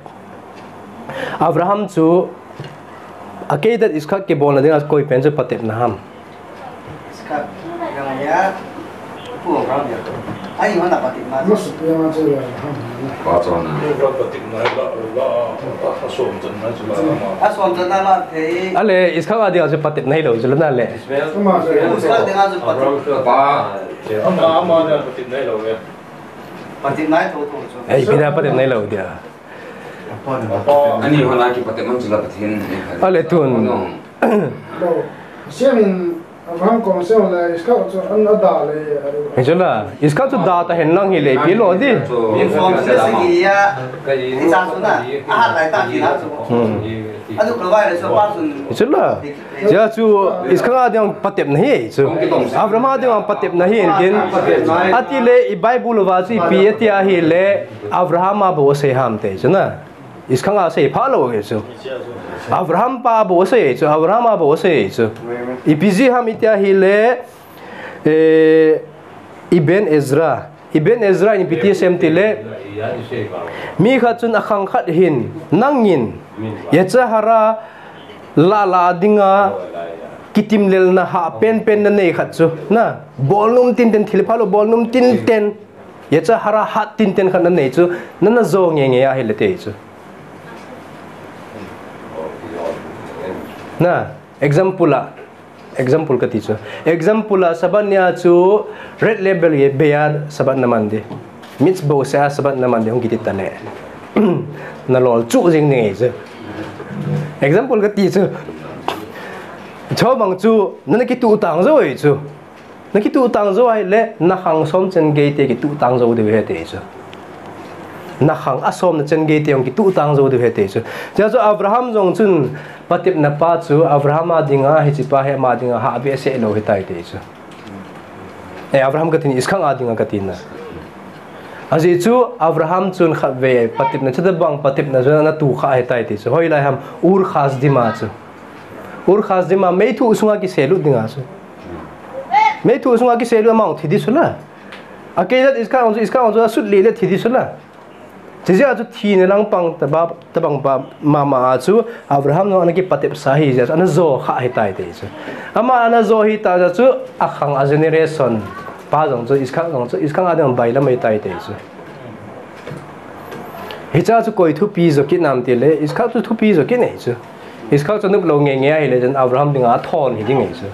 Abraham chu Akedat Iskak kibolna dinga koi pen chu patepna ham? Iskak, yang ya, pu Abraham ya. Ai, mana patepna. Mas yang aja ya, ham. Pa chu na. Patepna la, la, la, asom channa chu la ma. Asom channa la thei. Ale, Iskak a dinga chu patepna hilou chu la nale. Ismail. Iskak dinga chu patepna. Pa. Ama, ama dinga patepna hilou ya. Patepna to to chu. Ei, ipi dinga patepna hilou dia. Ani hona kipatep man chu la Pathen. Ale tun. Lo. Siam in Abraham kong se le, Iskak chu an ada le. Hichu la, Iskak chu da ta hen lang hile, ipi lo di. Inform se se ki ya. Ni sa su na. A hat lai ta ki la su. Hmm. Adu provide so pa sun. Hichu la. Chujeh chu Iskak a ding patepna hi chu. Abraham a ding patepna hi in tin. Atile i Bible uva chu ipi ati ahile, Abraham a bou asei ham ti chu na. Iskak a sei pha lou e chu. Abraham pa bou asei chu, Abraham a bou asei chu. Ipi jeh ham iti ahile, eh, Ibn Ezra. Ibn Ezra in ipi ti asei em tile, mi khat chun akhang khat hin, nangin, Yetzer Hara la la dinga, kitimlelna hah penpen nanei khat chu. Na, bolnom tinten thil phalou, bolnom tinten. Yetzer Hara hat tinten khat nanei chu, nana jo ngeingei ahile ti chu. Na, example a, example kati chu. Example a, Sabbath nia chu red label ye beia Sabbath naman di. Mitzvot sea Sabbath naman di hung kiti tale. Nalol chu jing nge chu. Example kati chu. Chomang chu, nana kituh tang jo e chu. Nakituh tang jo ahile, nakhang som chen gei te kituh tang jo diu ahi ti chu. Nakhang asom na chen gei te jong kituh tang jo diu ahi ti chu. Chujeh chu Abraham jong chun patepna pa chu Abraham a dinga, hiche pa hi ama dinga hah behseh lou ahitai ti chu. Eh, Abraham kati, Iskak a dinga kati na. Ajeh chu Abraham chun khatvei patepna, chuti bang patepna chu ana tu kha ahitai ti chu. Hoilai ham, Ur Kasdim a chu. Ur Kasdim a meithu sunga kiselut dinga chu. Meithu sunga kiselut, ama jong thi di chu la. Akedat Iskak jong chu, Iskak jong chu asut lih le thi di chu la. Chujeh a chu thina langpang taba, tabang pa mama a chu Abraham jong ana kipatep sa ahi jeh a chu ana jo kha ahitai ti chu. Ama ana jo ahita jeh a chu akhang a generation pa jong chu Iskak jong chu Iskak a dinga bailam ahitai ti chu. Hiche a chu koi thupi jo kit nam tile, Iskak chu thupi jo kit ahi chu. Iskak chu anop lou ngeingei ahile chun Abraham dinga athon hi ding ahi chu.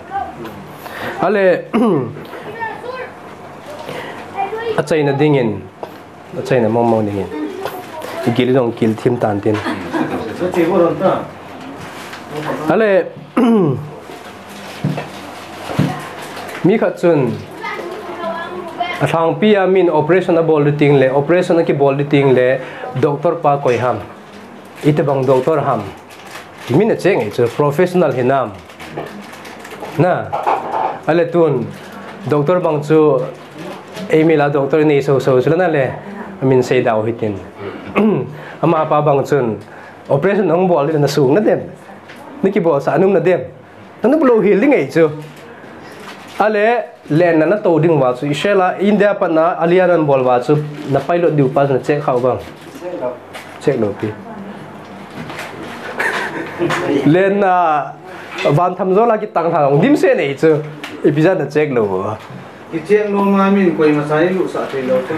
Ale, achaina dingin, achaina mong mong dingin. Igil jong gil thim tan tin. Ale, mi khat chun, alhangpi a min operation abol ding teng le, operation akibol ding teng le, doctor pa koi ham. Itobang doctor ham. Min a check nge chu professional hinam. Na. Ale tun doctor bang chu eimi la doctor nei so so chu la na le. Amin sei dau hitin. Ama pa bang chun operation hung bol le na sung na dem. Niki bol sa anum na dem. Nanop lou hel ding ahi chu. Ale, lenna nato ding uva chu, Israel a, India pat na, Aliyah nan bol uva chu, na pilot diu pa chu na check kha u vang. Check lou pi. Lenna, van tham jol a kitang lha jong dimset ahi chu. Ipi jeh a na check lou uva. Kicheng lou ma min koima sa ilu sa thei lou chu.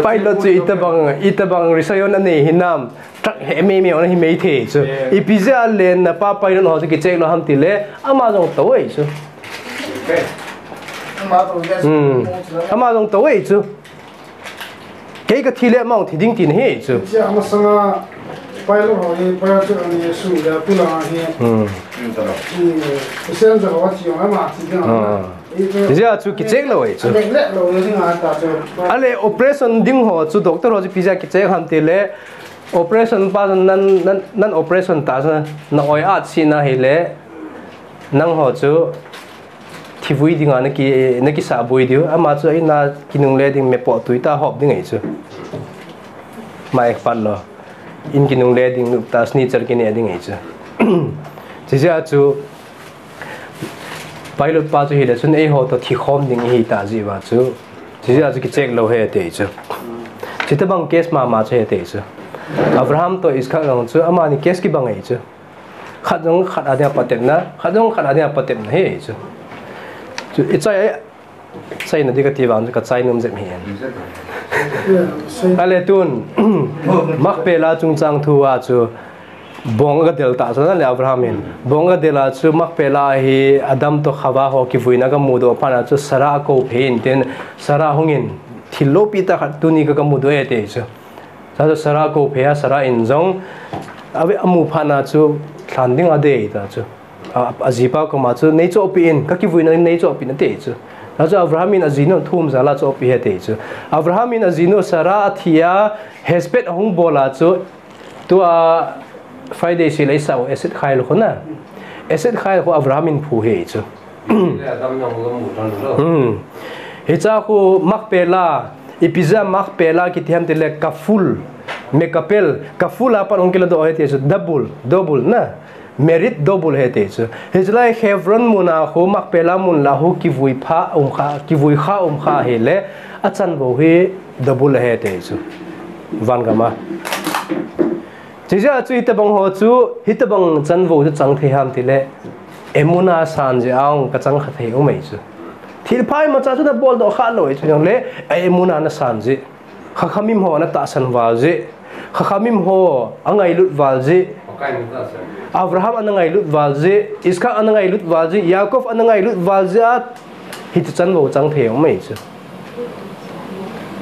Pilot chu itobang, itobang reason anei hinam. Truck he me me ona hi mei thei chu. Yeah. Ipi jeh a len na pa pilot ho chu kicheng lou ham tile, ama jong tou ei chu. Okay. Ama tou ei chu. Hmm. Ama jong tou ei chu. Kei kathi le ama jong thi ding tina hi chu. Chia masanga pilot ho hi, pilot chu ani su da pula hi. Hmm. Ni, passenger ho chi ho ama thi ding. Ah. Ipi jeh a chu kicheng lou ei chu. Lek lek lou ei ding a ta chu. Ale operation ding ho chu doctor ho chu ipi jeh a kicheng ham tile, operation pa nan, nan, nan operation ta sa, na oi at si na hile, nangho chu thi vui dinga na ki, na kisah boi diu. Ama chu a in a kinungle ding me poh tui ta hop ding ei chu. Ma ek pat lou. In kinungle ding nu ta sni char kine ding ei chu. Chijeh a chu pilot pa chu hile chun eiho to thi khom ding hi ta jeh uva chu. Chijeh a chu kicheng lou he te chu. Chitobang case mama chu he te chu. Abraham to Isaac jong chu amani case kibang ei chu. Khat jong khat a dia patepna, khat jong khat a dia patepna hi chu. Chu ichai, chai na di kati vang chu kachai nom jep hi. Ale tun, Machpelah chungchang thu a chu bong aga del ta chu na le Abraham in. Bong aga del a chu Machpelah hi Adam to Chava ho kivuina kamu doh phat a chu Sarah akou phei in tin Sarah hung in thil loupi tah khat tuni ka, kamu doh e te chu. Chua chu Sarah akou phei a, Sarah in jong, ave amu phat na chu, lhan ding adei ta chu. A, ajipa koma chu, nei chohpeh in, kakivuina nei chohpeh in ati chu. Chua chu Abraham in ajinu thum jal a chohpeh e ati chu. Abraham in ajinu Sarah athi a, hesped ahung bol a chu, tua Friday sile isah u, acid khai lou khu na. Acid khai lou khu Abraham in phu e chu. Hmm. Hicha khu Machpelah, ipi jeh a Machpelah kiti ham tile kaful, mekapel, kaful a pat hung kiladoh e ti chu double, double na. Merit double e ti chu. Hichelai Hebron mun a khu Machpelah mun lah khu kivui pha um kha, kivui kha um kha hile, achanvou hi double e ti chu. Van gam a. Chijeh a chu hitobang ho chu, hitobang chanvou chu chang thei ham tile, emunah san jeh a jong kachang kha thei um ei chu. Thil pha imacha chu nabol doh kha lou ei chu jongle, a emunah nasan jeh. Chachamim ho natahsan val jeh. Chachamim ho angailut val jeh. Abraham ana ngailut val jeh. Isaac ana ngailut val jeh. Yaakov ana ngailut val jeh a, hiche chanvou chang thei um ei chu.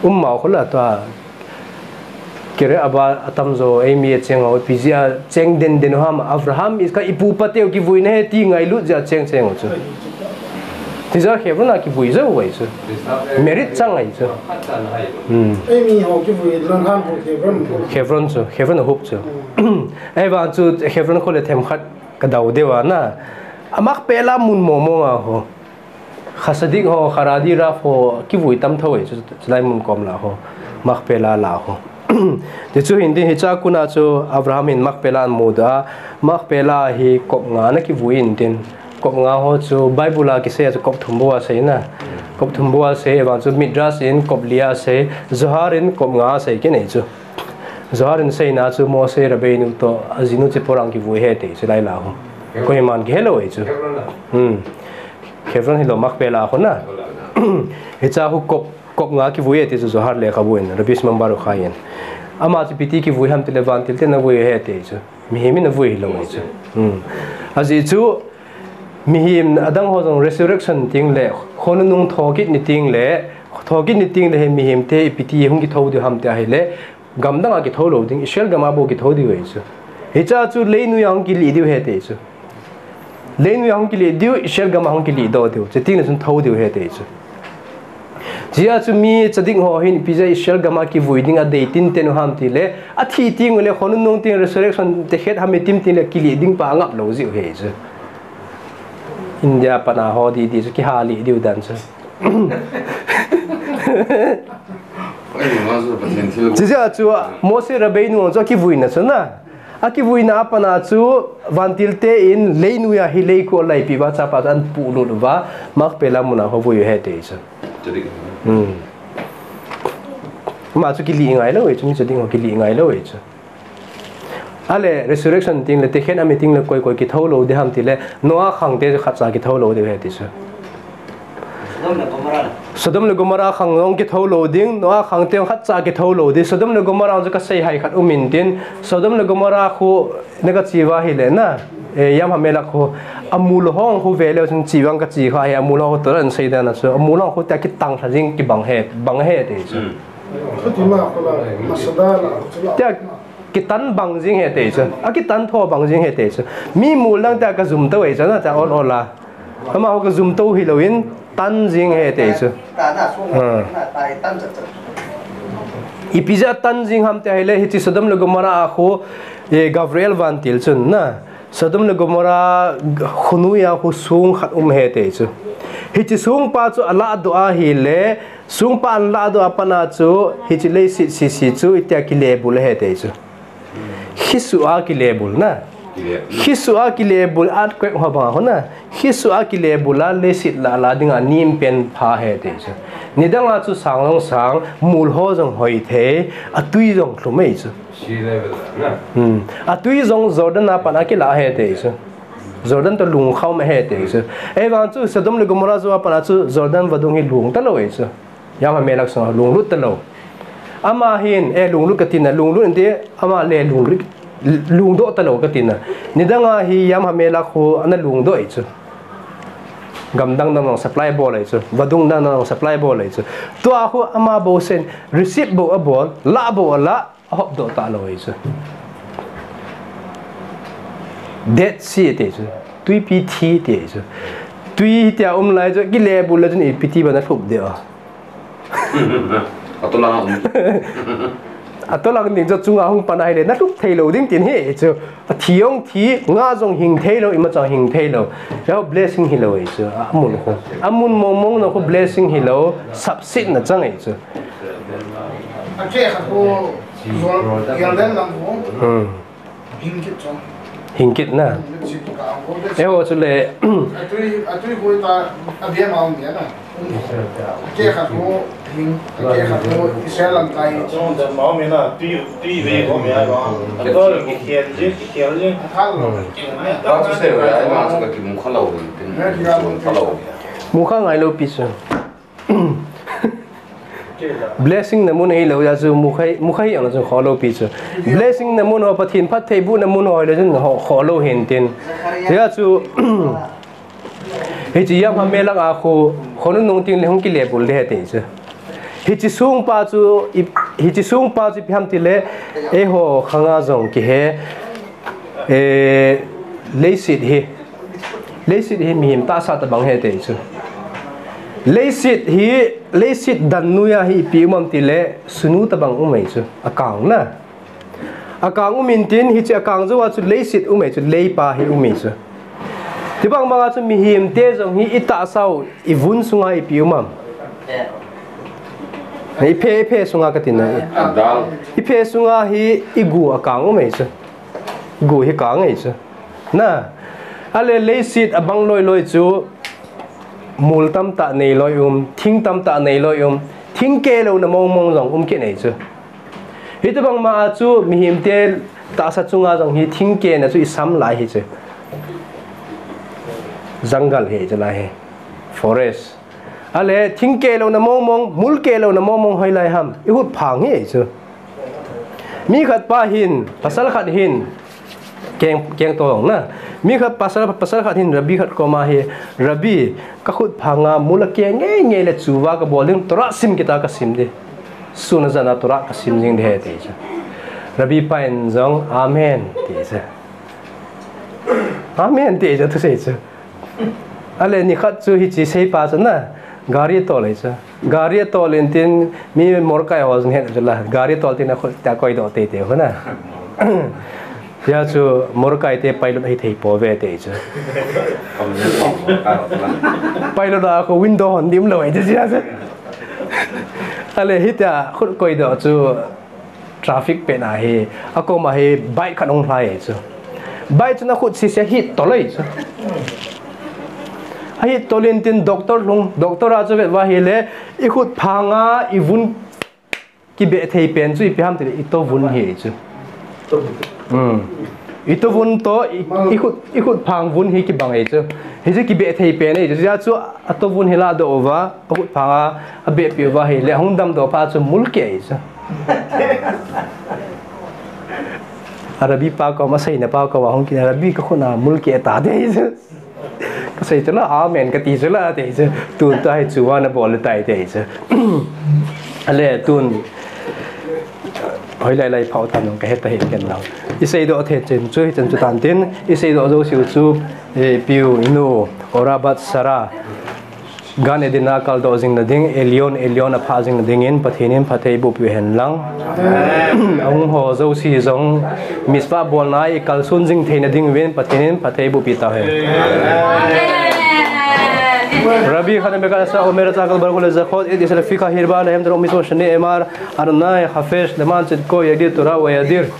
Um mau khu la tua. Kere aba atamjo, eimi acheng ho, ipi jeh a cheng den den u ham, Abraham, Isaac, ipu ipa teu kivuina hi ti ngailut jeh a cheng cheng u chu. Tijeh a Hebron a kivui jou u ahi chu. Merit chang ahi chu. Hmm. Eimi ho kivui lon ham ho Hebron. Hebron chu, Hebron a hup chu. Ahivang chu Hebron khu le themkhat kadou diu a na. A Machpelah mun mong mong a ho. Chassadik ho, Haradi Rav ho, kivui tam thou e, chu, chulai mun kom lah ho, Machpelah lah ho. Tichu hin tin hicha kona chu Abraham in Machpelah amu doh a, Machpelah hi kop nga ana kivui in tin, kop nga ho chu Bible a kisei a chu kop thum bou a sei na. Kop thum bou a sei, vang chu Midrash in kop li a sei, Zohar in kop nga a sei kinei chu. Zohar in seina chu Moshe Rabbeinu toh ajinu Tzipporah kivui e ti chu lai lah ho. Koiman kihe lou e chu. Hmm. Hebron hilou Machpelah khu na. Hicha khu kop, kop nga kivui e ti chu Zohar lekhabu in, Rabbi Shimon Bar Yochai in. Ama chu ipi ti kivui ham tile vantil te in avui e ti chu. Mihem in avui hilou e chu. Hmm. Ajeh chu, mihem adang ho jong resurrection ting le, khonunung thokit ni ting le, thokit ni ting le hi mihem te ipi ti hung kithou diu ham ti ahile, gamdang a kithou lou ding, Israel gam a bou kithou diu ahi chu. Hicha chu leinoi a hung kilih diu ahi ti chu. Leinoi a hung kilih diu, Israel gam a hung kilih doh diu. Chuti le chun thou diu ahi ti chu. Hijeh a chu mi tzadik ho hin ipi jeh a Israel gam a kivui ding adei tinten u ham tile, athi teng ule khonunung teng resurrection tekhet ham itim teng le kilih ding pa angap lou jiu ahi chu. India pana ho didi chu kiha lih diu dan chu. Hijeh a chu Moshe Rabbeinu chu akivuina chu na. Akivuina a pana chu vantil te in leinoi a hi leiko laipi uva chapa chu ahin pulut uva Machpelah mun a ho vui u ahi ti chu. Hmm. Ama chu kilih ngai lou e chu, mi chu ding ho kilih ngai lou e chu. Ale resurrection teng le tekhen a mi teng le koi koi kithou lou ding ham tile Noah khang te chu khatcha kithou lou ding ahi ti chu. Sodom le Gomorrah khang jong kitho lou ding, Noah khang teng khat cha kitho lou ding. Sodom le Gomorrah chu kasei hai khat um intin, Sodom le Gomorrah khu na kachi uva ahile na, eh, Yam Hamelach khu, amul ho khu ve leu chun chi vang kachi kha hi, amul ho khu tua ahin sei dan a chu, amul ho khu tia kitang lha jing kibang ahi, bang ahi ti chu. Tia kitan bang jing ahi ti chu. Akitan tho bang jing ahi ti chu. Mi mul dang tia kajum tou ahi chu na, tia ol ol a. Amaho kajum tou hilou in, tan jing ahi ti chu. Ah. Ipi jeh a tan jing ham tia ahile, hiche Sodom le Gomorrah a khu, eh, Gabriel vantil chun na, Sodom le Gomorrah khonung a khu song khat um ahi ti chu. Hiche song pa chu alah doh ahile, song pa alah doh a pat a chu, hiche leiset sese chu itia kilebul ahi ti chu. Khisuh a kilebul na. Kile-, khisuh a kilebul, earthquake ho bang a ho na. Khisuh a kilebul a leiset lah lah ding a nem pen pha ahi ti chu. Nidang a chu sang jong sang, mul ho jong hoi thei, atui jong lhum ahi chu. Sea level na. Hmm. Atui jong Jordan a pat a kilah ahi ti chu. Jordan toh lungkham ahi ti chu. Ahivang chu Sodom le Gomorrah jou a pat a chu Jordan vadung hi lung talou ahi chu. Yam Hamelach sunga lunglut talou. Ama hin, eh, lunglut kati na, lunglut inte, ama le lunglut, lungdoh talou kati na. Nidang a hi Yam Hamelach khu ana lungdoh ahi chu. Gamdang dang jong supply bol ahi chu. Vadung dang dang jong supply bol ahi chu. Tua khu ama bou sen, receive bou abol, lah bou alah, ahop doh talou ahi chu. Dead Sea ti chu. Tuipi thi ti chu. Tui tia um lai chu, kilebul le chun ipi ti bana lhup ding a. Atolang a um. Atolang ding chu chunga hung pan ahile, na lhup thei lou ding tin ahi chu. Athi jong thi, nga jong hing thei lou, ima jong hing thei lou. Chu blessing hilou ahi chu. Amun khu. Amun mong mong na khu blessing hilou, sapsetna chang ahi chu. Ake khat khu, Jordan lam khu. Hmm. Hing kit chang. Hing kit na. Hing kit chang. Eiho chule. Atui, atui khu ta, abia ma um dia na. Ake khat khu, hing, ake khat khu, Israel lam kai. Chang da ma um na, tui, tui ve ko me ai ba. Ato ki khian ji, ki khian ji. Athal lo. Hmm. Ba chu se ve ai ma chu ka kimu kha lou, tin. Kimu kha lou. Mu kha ngai lou pi chu. Blessing na mun ahilou jeh chu mukhai, mukhai ang chu kholou pi chu. Blessing na mun ho, Pathen phattheibohna mun ho ahilou chun kho, kholou hintin. Tia chu, hiche Yam Hamelach a khu, khonung nung teng le hung kilebul ding ahi ti chu. Hiche song pa chu, i, hiche song pa chu ipi ham tile, eiho khanga jong kihe, eh, leiset hi. Leiset hi mihem tahsa tabang ahi ti chu. Leiset hi, leiset dan noiya hi ipi um am tile sunu tabang um ahi chu. Akang na. Akang um intin hiche akang jouva chu leiset um ahi chu, leipa hi um ahi chu. Tibang banga chu mihem te jong hi itahsa u, ivun sunga ipi um am. Iphe, iphe sunga kati na. Adal. Iphe sunga hi igu akang um ahi chu. Gu hi kang ahi chu. Na, ale leiset abang loi loi chu mol tamtah nei loi um, thing tamtah nei loi um, thing ke louna mong mong jong um kit ahi chu. Hitobang ma a chu mihem te tahsa chunga jong hi thing ke na chu isam lai hi chu. Jungle hi chu lai hi. Forest. Ale, thing ke louna mong mong, mol ke louna mong mong hoilai ham. Ihut phang hi chu. Mi khat pa hin, pasal khat hin, keng, keng tong na. Mi khat pasal, pasal khat hin, Rabbi khat koma hi, Rabbi, ka khut phanga mol akeng ngei ngei le chuva ka bol ding, Torah sim kit a ka sim ding. Sun a jan a Torah ka sim jing ding ahi ti chu. Rabbi pa in jong, Amen, ti chu. Amen, ti chu, thusei chu. Ale nikhat chu hiche seipa chu na, gari tol ahi chu. Gari tol intin mi Morkai ho jong het chu la. Gari tol tin akhut a koidoh teitei ho na. Hia chu Morkai te pilot hithei pouve ti chu. Pilot a khu window hon dim lou ahi chu hia chu. Ale hitia khut koidoh chu. Traffic pen a hi, akoma hi bike khat hung lhai chu. Bike chun akhut sese ahit tol ahi chu. Ahit tol intin doctor lhung, doctor a chu vet uva ahile, ikhut phanga ivun kibe thei pen chu ipi ham tile, ito vun ahi chu. Hmm. Itovun toh, i, ikhut, ikhut phang vun hi kibang ahi chu. Hichu kibeh thei pen ahi chu. Hijeh chun atovun hi ladoh uva, akhut phang a, abehpeh uva ahile, hung damdoh phat chun mul keh ahi chu. A Rabbi pa koma, aseina pa koma, hung kit a Rabbi kakhut a mul keh ta ti ahi chu. Kasei chu la, amen kati chu la, ti chu. Tun tua hi chu vana bol le tai ti chu. Ale tun. Hoilai lai phao tan nung kahet ta hi ken lang. Iseidoh thei chen chu, hichan chu tan tin. Iseidoh jouse u chu, eh, piu, inu, Ora bat Sara. Gan Eden a kaldoh jing nading, Elion, Elion aphah jing nading in, Pathen in phatthei bohpiu hen lang. Ahung ho jouse jong, mitzvah bolna a ikalson jing thei nading uvin, Pathen in phatthei bohpi tau hen. Rabbi Hanamekasa Omer Tzakal Baruch Lezachot, Et Israel Fika Hirba Lehem Tero Mitzvot Shane Emar, Adonai Hafesh Leman Tzedko Yadir Torah Uyadir.